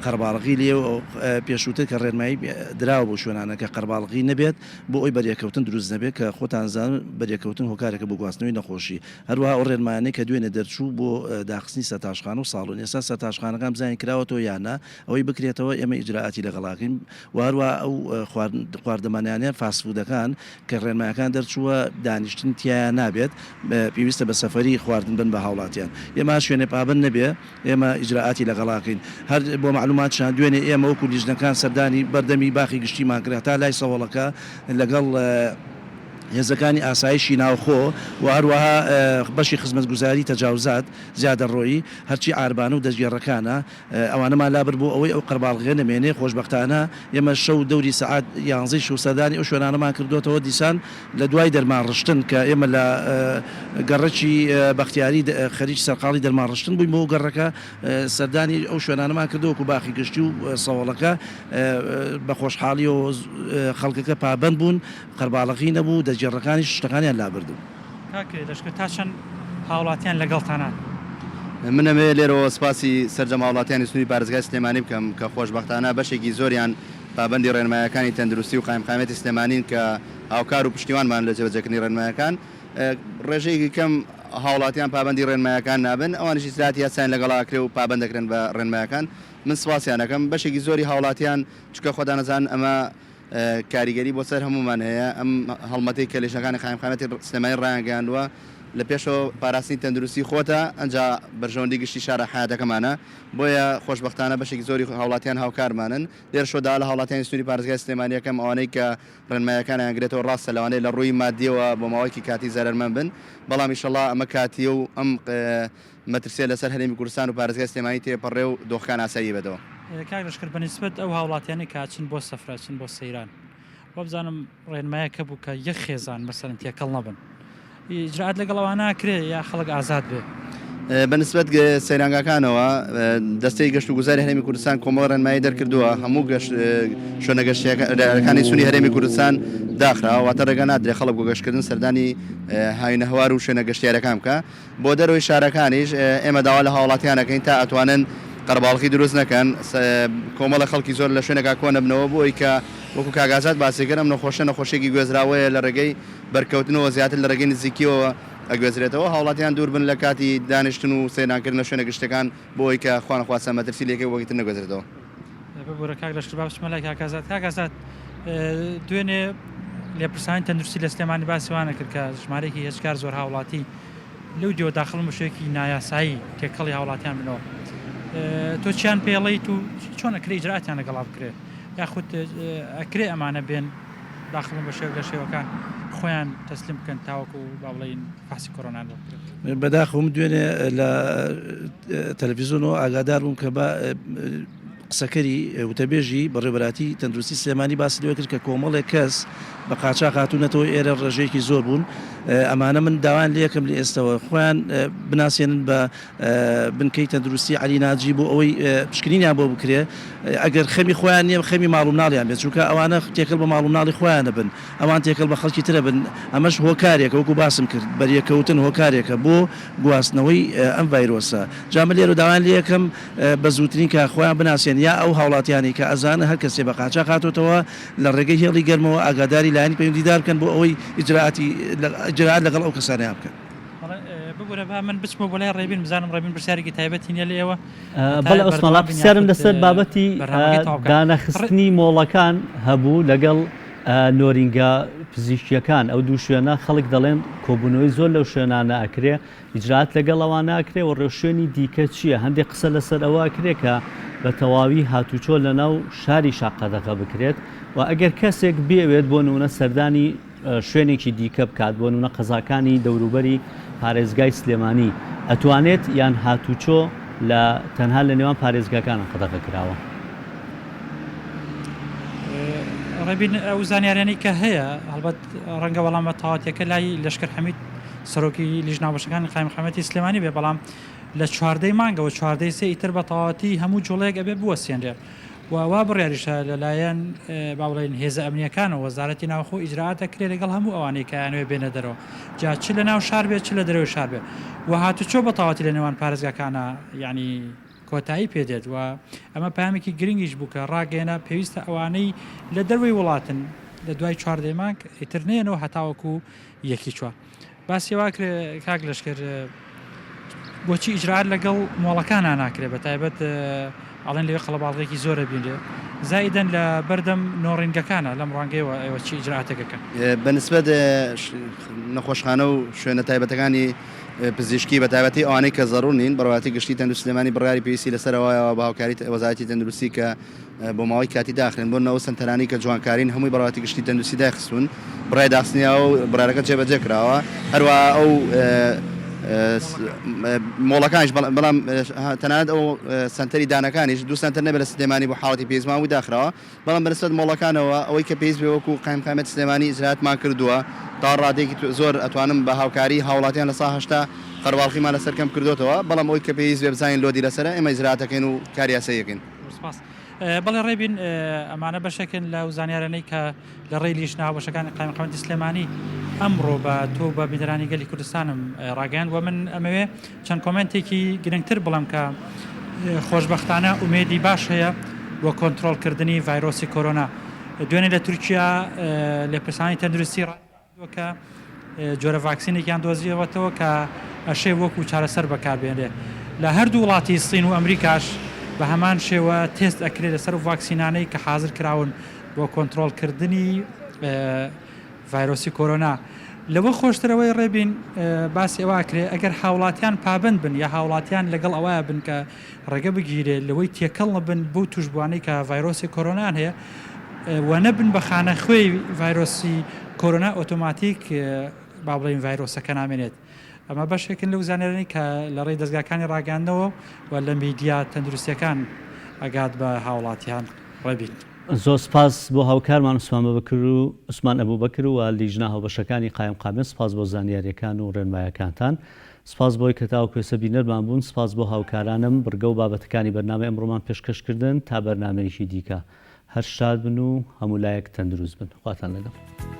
J: قەرەباڵغی لێیە و پێشووتر کە ڕێنمایی دراوە بەو شوێنانە کە قەرەباڵغی نەبێت بۆ ئەوەی بەریەککەوتن دروست نەبێت کە خۆتان ئەزانن بەریەککەوتن هۆکارێکە بۆ گواستنەوەی نەخۆشی هەروەها ئەو ڕێنمایانەی کە دوێنێ دەرچوو بۆ داخستنی سەرتاشخانە و ساڵۆن ئێستا سەرتاشخانەکان بزانین کراوەتەوە یان نا ئەوەی بکرێتەوە ئێمە ئیجرائاتی لەگەڵاکەین و هەروەها ئەو خواردەمەنیانە فاست فودەکان کە ڕێنمایەکان دەرچووە دانیشتن تیایا نابێت پێویستە بە سەفەری خواردن بن بە هاوڵاتیان ئێمە هەر شوێنێ پابەند نەبێ ئێمە ئیجرائاتی لەگەڵاکەین هەر بۆ مەعلوماتشان دوێنێ ئێمە وەکو لیژنەکان سەردانی بەردەمی باخی گشتیمان کرد هەتا لای سەوەڵەکە لەگەڵ هێزەکانی ئاسایشی ناوخۆ و هەروەها بەشی خزمەتگوزاری تەجاوزات زیادەڕۆیی هەرچی عاربانە و دەستگێڕەکانە ئەوانەمان لابرد بۆ ئەوەی ئەو قەرباڵغیە نەمێنێ، خۆشبەختانە ئێمە شەو دەوری سەعات یانزەی شەو سەردانی ئەو شوێنانەمان کردۆتەوە، دیسان لە دوای دەرمان ڕشتن کە ئێمە لە گەڕەکی بەختیاری خەریکی سەرقاڵی دەرمان ڕشتن بووین بۆ ئەو گەڕەکە سەردانی ئەو شوێنانەمان کردەوە وەکو باخی گشتی و سەوەڵەکە بە خۆشحاڵیەوە خەڵکەکە پابەند بوون قەرباڵغی نەبوو دەستگێڕەکانیش شتەکانیان لابردن.
H: کاک لەشکر تا چەند هاوڵاتیان لەگەڵتانان؟
I: من ئەمەوێ لێرەوە سپاسی سەرجەم هاوڵاتیانی سنووری پارێزگای سلێمانی بکەم کە خۆشبەختانە بەشێکی زۆریان پابەندی ڕێنمایەکانی تەندروستی و قایمقامیەتی سلێمانین کە هاوکار و پشتیوانمان لە جێبەجێکردنی ڕێنمایەکان. ڕێژەیەکی کەم هاوڵاتیان پابەندی ڕێنمایەکان نابن ئەوانیش ئیجرائاتی یاسایان لەگەڵا ئەکرێ و پابەند دەکرێن بە ڕێنمایەکان من سپاسیان ئەکەم بەشێکی زۆری هاوڵاتیان چونکە خۆتان ئەزانن ئەمە کاریگەری بۆ سەر هەموومان هەیە، ئەم هەڵمەتەی کە لیژنەکانی قایمقامیەتی سلێمانی ڕایانگەیاندووە لە پێشەوە پاراستنی تەندروستی خۆتە ئەنجا بەرژەوەندی گشتی شارە حەیاتەکەمانە، بۆیە خۆشبەختانە بەشێکی زۆری هاوڵاتیان هاوکارمانن، لێرەشەوە داوا لە هاوڵاتیانی سنووری پارێزگای سلێمانی ئەکەم ئەوانەی کە ڕێنماییەکانیان گرێتەوە ڕاستە لەوانەیە لە ڕووی مادیەوە بۆ ماوەیەکی کاتی زەرەرمەند بن بەڵام ئیشەڵا ئەمە کاتیە و ئەم مەترسیە لەسەر هەرێمی کوردستان و پارێزگای سلێمانی تێپەڕێ و دۆخەکان ئاسایی بێتەوە.
H: کاک لەشکر بە نیسبەت ئەو هاوڵاتیانەی کە ئەچن بۆ سەفرە ئەچن بۆ سەیران وابزانم ڕێنمایەک هەبوو کە یەک خێزان مەسەلەن تێکەڵ نەبن. ئیجرائات لەگەڵ ئەوانە ئەکرێ یا خەڵک ئازاد بێ؟
I: بە نسبەت سەیرانگاکانەوە دەستەی گەشت و گوزاری هەرێمی کوردستان کۆمەڵە ڕێنمایی دەرکردووە هەموو گەشت شوێنە گەشتیەکانی سونی هەرێمی کوردستان داخراوە واتە ڕێگە نادرێ خەڵک بۆ گەشتکردن سەردانی هاوینەهوار و شوێنە گەشتیارەکان بکە بۆ دەرەوەی شارەکانیش ئێمە داوا لە هاوڵاتیان ئەکەین تا ئەتوانن قەرەباڵخی دروست نەکەن کۆمەڵە خەڵکی زۆر لە شوێنێکا کۆنەبنەوە بۆ ئەوەی کە وەکو کاک ئازاد باسی کرد ئەم نەخۆشیە نەخۆشیەکی گوێزراوەیە لە ڕێگەی بەرکەوتنەوە زیاتر لە ڕێگەی نزیکیەوە ئەگوێزرێتەوە هاوڵاتیان دوور بن لە کاتی دانیشتن و سەیرانکردن لە شوێنە گشتیەکان بۆ ئەوەی کە خوانەخواستە مەترسی لە یەکێک بۆ یەکی تر نەگوێزرێتەوە.
H: ببورە کاک لەشکر با بچمە لای کاک ئازاد. کاک ئازاد دوێنێ لێپرسانی تەندروستی لە سلێمانی باسی وانە کرد کە ژمارەیەکی هێجگار زۆر هاوڵاتی لەو دیوە داخڵن بە شێوەیەکی نایاسایی تێکەڵی هاوڵاتیان بنەوە تۆ چیان پێڵیت و چۆن ئەکرێ ئیجراتیان لەگەڵا بکرێ یاخود ئەکرێ ئەمانە بێن داخڵن بە شێوەک لە شێوەکان خۆیان تەسلیم بکەن تاوەکو با بڵێین فەحسی کۆرۆنان بۆ بکرێت.
J: بەداخەوە من دوێنێ لە تەلەفیزۆنەوە ئاگادار بووم کە بە قسەکەری وتەبێژی بەڕێوەبەراتی تەندروستی سلێمانی باسی لەوە کرد کە کۆمەڵێک کەس بە قاچاخ هاتوونەتەوە ئێرە ڕێژەیەکی زۆر بوون ئەمانە من داوایان لێکەم لە ئێستەوە خۆیان بناسێنن بە بنکەی تەندروستی عەلی ناجی بۆ ئەوەی پشکنینیان بۆ بکرێ ئەگەر خەمی خۆیان نییە خەمی ماڵ و مناڵیان بێت چونکە ئەوانە تێکەڵ بە ماڵ و مناڵی خۆیان ئەبن ئەوان تێکەڵ بە خەڵکی ترە بن ئەمەش هۆکارێکە وەکو باسم کرد بەریەککەوتن هۆکارێکە بۆ گواستنەوەی ئەم ڤایرۆسە جا من لێرە داوایان لێ ئەکەم بە زووترین کات خۆیان بناسێن یا ئەو هاوڵاتیانەی کە ئەزانن هەر کەسێ بە قاچاخ هاتۆتەوە لە ڕێگەی هێڵی گەرمەوە ئاگاداری لایەنی پەیوەندیدار بکەن بۆ ئەوەی ئیجرائاتی ئیجرائات لەگەڵ ئەو کەسانەیان بکەن.
H: بەڵێ ببورە با من بچمەوە بۆ لای ڕێبین بزانم ڕێبین پرسیارێکی تایبەتی نیە لە ئێوە
A: هەتا بەڵێ ئۆسمان
H: بەردەوام بین
A: پرسیارم
H: یاخود
A: لەسەر بابەتی
H: بەرنامەکەی تەواو بکەن. ڕێ
A: دانەخستنی مۆڵەکان هەبوو لەگەڵ نۆرینگە پزیشکیەکان ئەو دوو شوێنە خەڵک دەڵێن کۆبوونەوەی زۆر لەو شوێنانە ئەکرێ ئیجرائات لەگەڵ ئەوانە ئەکرێ و ڕێوشوێنی دیکە چییە؟ هەندێک قسە لەسەر ئەوە ئەکرێ کە بە تەواوی هاتوچۆ لەناو شاریشا قەدەغە بکرێت و ئەگەر کەسێک بیەوێت بۆ نمونە سەردانی شوێنێکی دیکە بکات بۆ نمونە قەزاکانی دەوروبەری پارێزگای سلێمانی ئەتوانێت یان هاتوچۆ لە تەنها لە نێوان پارێزگاکانە قەدەغە کراوە؟
H: ڕێبین ئەو زانیاریانەی کە هەیە هەڵبەت ڕەنگە وەڵامە تەواوەتیەکە لای لەشکر حەمید سەرۆکی لیژنە هاوبەشەکانی قایمقامیەتی سلێمانی بێ، بەڵام لە چواردەی مانگەوە چواردەی سێ ئیتر بە تەواوەتی هەموو جوڵەیەک ئەبێ بوەستێنرێ و وا بڕیاریشە لەلایەن با بڵێین هێزە ئەمنییەکانەوە وەزارەتی ناوخۆ ئیجرائات ئەکرێ لەگەڵ هەموو ئەوانەی کە ئەیانەوێ بێنە دەرەوە جا چ لە ناو شار بێ چ لە دەرەوەی شار بێ و هاتوچۆ بە تەواوەتی لە نێوان پارێزگاکانا یانی کۆتایی پێ دێت و ئەمە پەیامێکی گرنگیش بوو کە ڕاگەیەنا پێویستە ئەوانەی لە دەروەی وڵاتن لە دوای چواردەی مانگ ئیتر نەیەنەوە هەتاوەکو یەکی چوار باسی وا کرێ کاک لەشکر بۆچی ئیجرائات لەگەڵ مۆڵەکانا ناکرێ بە تایبەت ئەڵێن لەوێ قەڵەباڵغێکی زۆرە بینرێ زائیدەن لە بەردەم نۆڕینگەکانە لەم ڕوانگەیەوە ئێوە چی ئیجرائاتێک ئەکەن؟
I: بە نسبەت نەخۆشخانە و شوێنە تایبەتەکانی پزیشکی بە تایبەتی ئەوانەی کە زەڕوور نین بەڕێوەبەرایەتی گشتی تەندروستی سلێمانی بڕیاری پێویستی لەسەرەوە بە هاوکاری وەزارەتی تەندروستی کە بۆ ماوەی کاتی داخرێن، بۆ نمونە ئەو سەنتەرانەی کە جوانکارین هەمووی بەڕێوەبەرایەتی گشتی تەندروستی دایخستوون، بڕیاری داخستنی یاوە و بڕیارەکە جێبەجێ کراوە، هەروەها ئەو مۆڵەکانیش بەڵام تەنانەت ئەو سەنتەری دانەکانیش دوو سەنتەر نەبێت لە سلێمانی بۆ حاڵەتی پێویست مابوو داخراوە، بەڵام بەنسبەت مۆڵەکانەوە ئەوەی کە پێویست بێ وەکو قایمقامیەتی سلێمانی ئیجرائاتمان کردووە تا ڕادەیەکی زۆر ئەتوانم بە هاوکاری هاوڵاتیان 80% قەرەباڵخیمان لەسەر کەم کردۆتەوە، بەڵام ئەوەی کە پێویست بێ بزانین load ی لەسەرە ئێمە ئیجرائات ئەکەین و کاری یاسایی ئەکەین.
H: زۆر سپاس. بەڵێ ڕێبین ئەمانە بەشێکن لەو زانیارانەی کە لە ڕێی لیژنە هاوبەشەکانی قایمقامیەتی سلێمانی ئەمڕۆ بە تۆ و بە بینەرانی گەلی کوردستانم ڕاگەیاند و من ئەمەوێ چەند کۆمێنتێکی گرنگتر بڵێم کە خۆشبەختانە ئومێدی باش هەیە بۆ کۆنترۆڵکردنی ڤایرۆسی کۆرۆنا دوێنێ لە تورکیا لێپرسانی تەندروستی کە جۆرە ڤاکسینێکیان دۆزیەوەتەوە کە ئەشێ وەکو چارەسەر بەکاربێنرێ. لە هەردوو وڵاتی سین و ئەمریکاش بە هەمان شێوە تێست ئەکرێ لەسەر ئەو ڤاکسینانەی کە حازر کراون بۆ کۆنترۆڵکردنی ڤایرۆسی کۆرۆنا. لەوە خۆشتر ئەوەی ڕێبین باسی ئەوە ئەکرێ ئەگەر هاوڵاتیان پابەند بن یا هاوڵاتیان لەگەڵ ئەوەیا بن کە ڕێگە بگیرێ لەوەی تێکەڵ نەبن بەو توشبوانەی کە ڤایرۆسی کۆرۆنایان هەیە و نەبن بە خانەخوێی ڤایرۆسی کۆرۆنا ئۆتۆماتیک با بڵێین ڤایرۆسەکە نامێنێت. ئەمە بەشێکن لەو زانیارانەی کە لە ڕێی دەزگاکانی ڕاگەیاندنەوە و لە میدیا تەندروستیەکان ئەگات بە هاوڵاتیان. ڕێبین.
A: زۆر سپاس بۆ هاوکارمان عوسمان بەبکر و عوسمان ئەبوبەکر و لیژنە هاوبەشەکانی قایمقامیەت سپاس بۆ زانیاریەکان و ڕێنمایەکانتان سپاس بۆی کە تاوەکو ئێستا بینەرمان بوون سپاس بۆ هاوکارانم بڕگە و بابەتەکانی بەرنامەی ئەمڕۆمان پێشکەش کردن تا بەرنامەیەکی دیکە هەر شاد بن و هەموو لایەک تەندروست بن خواتان لەگەڵ.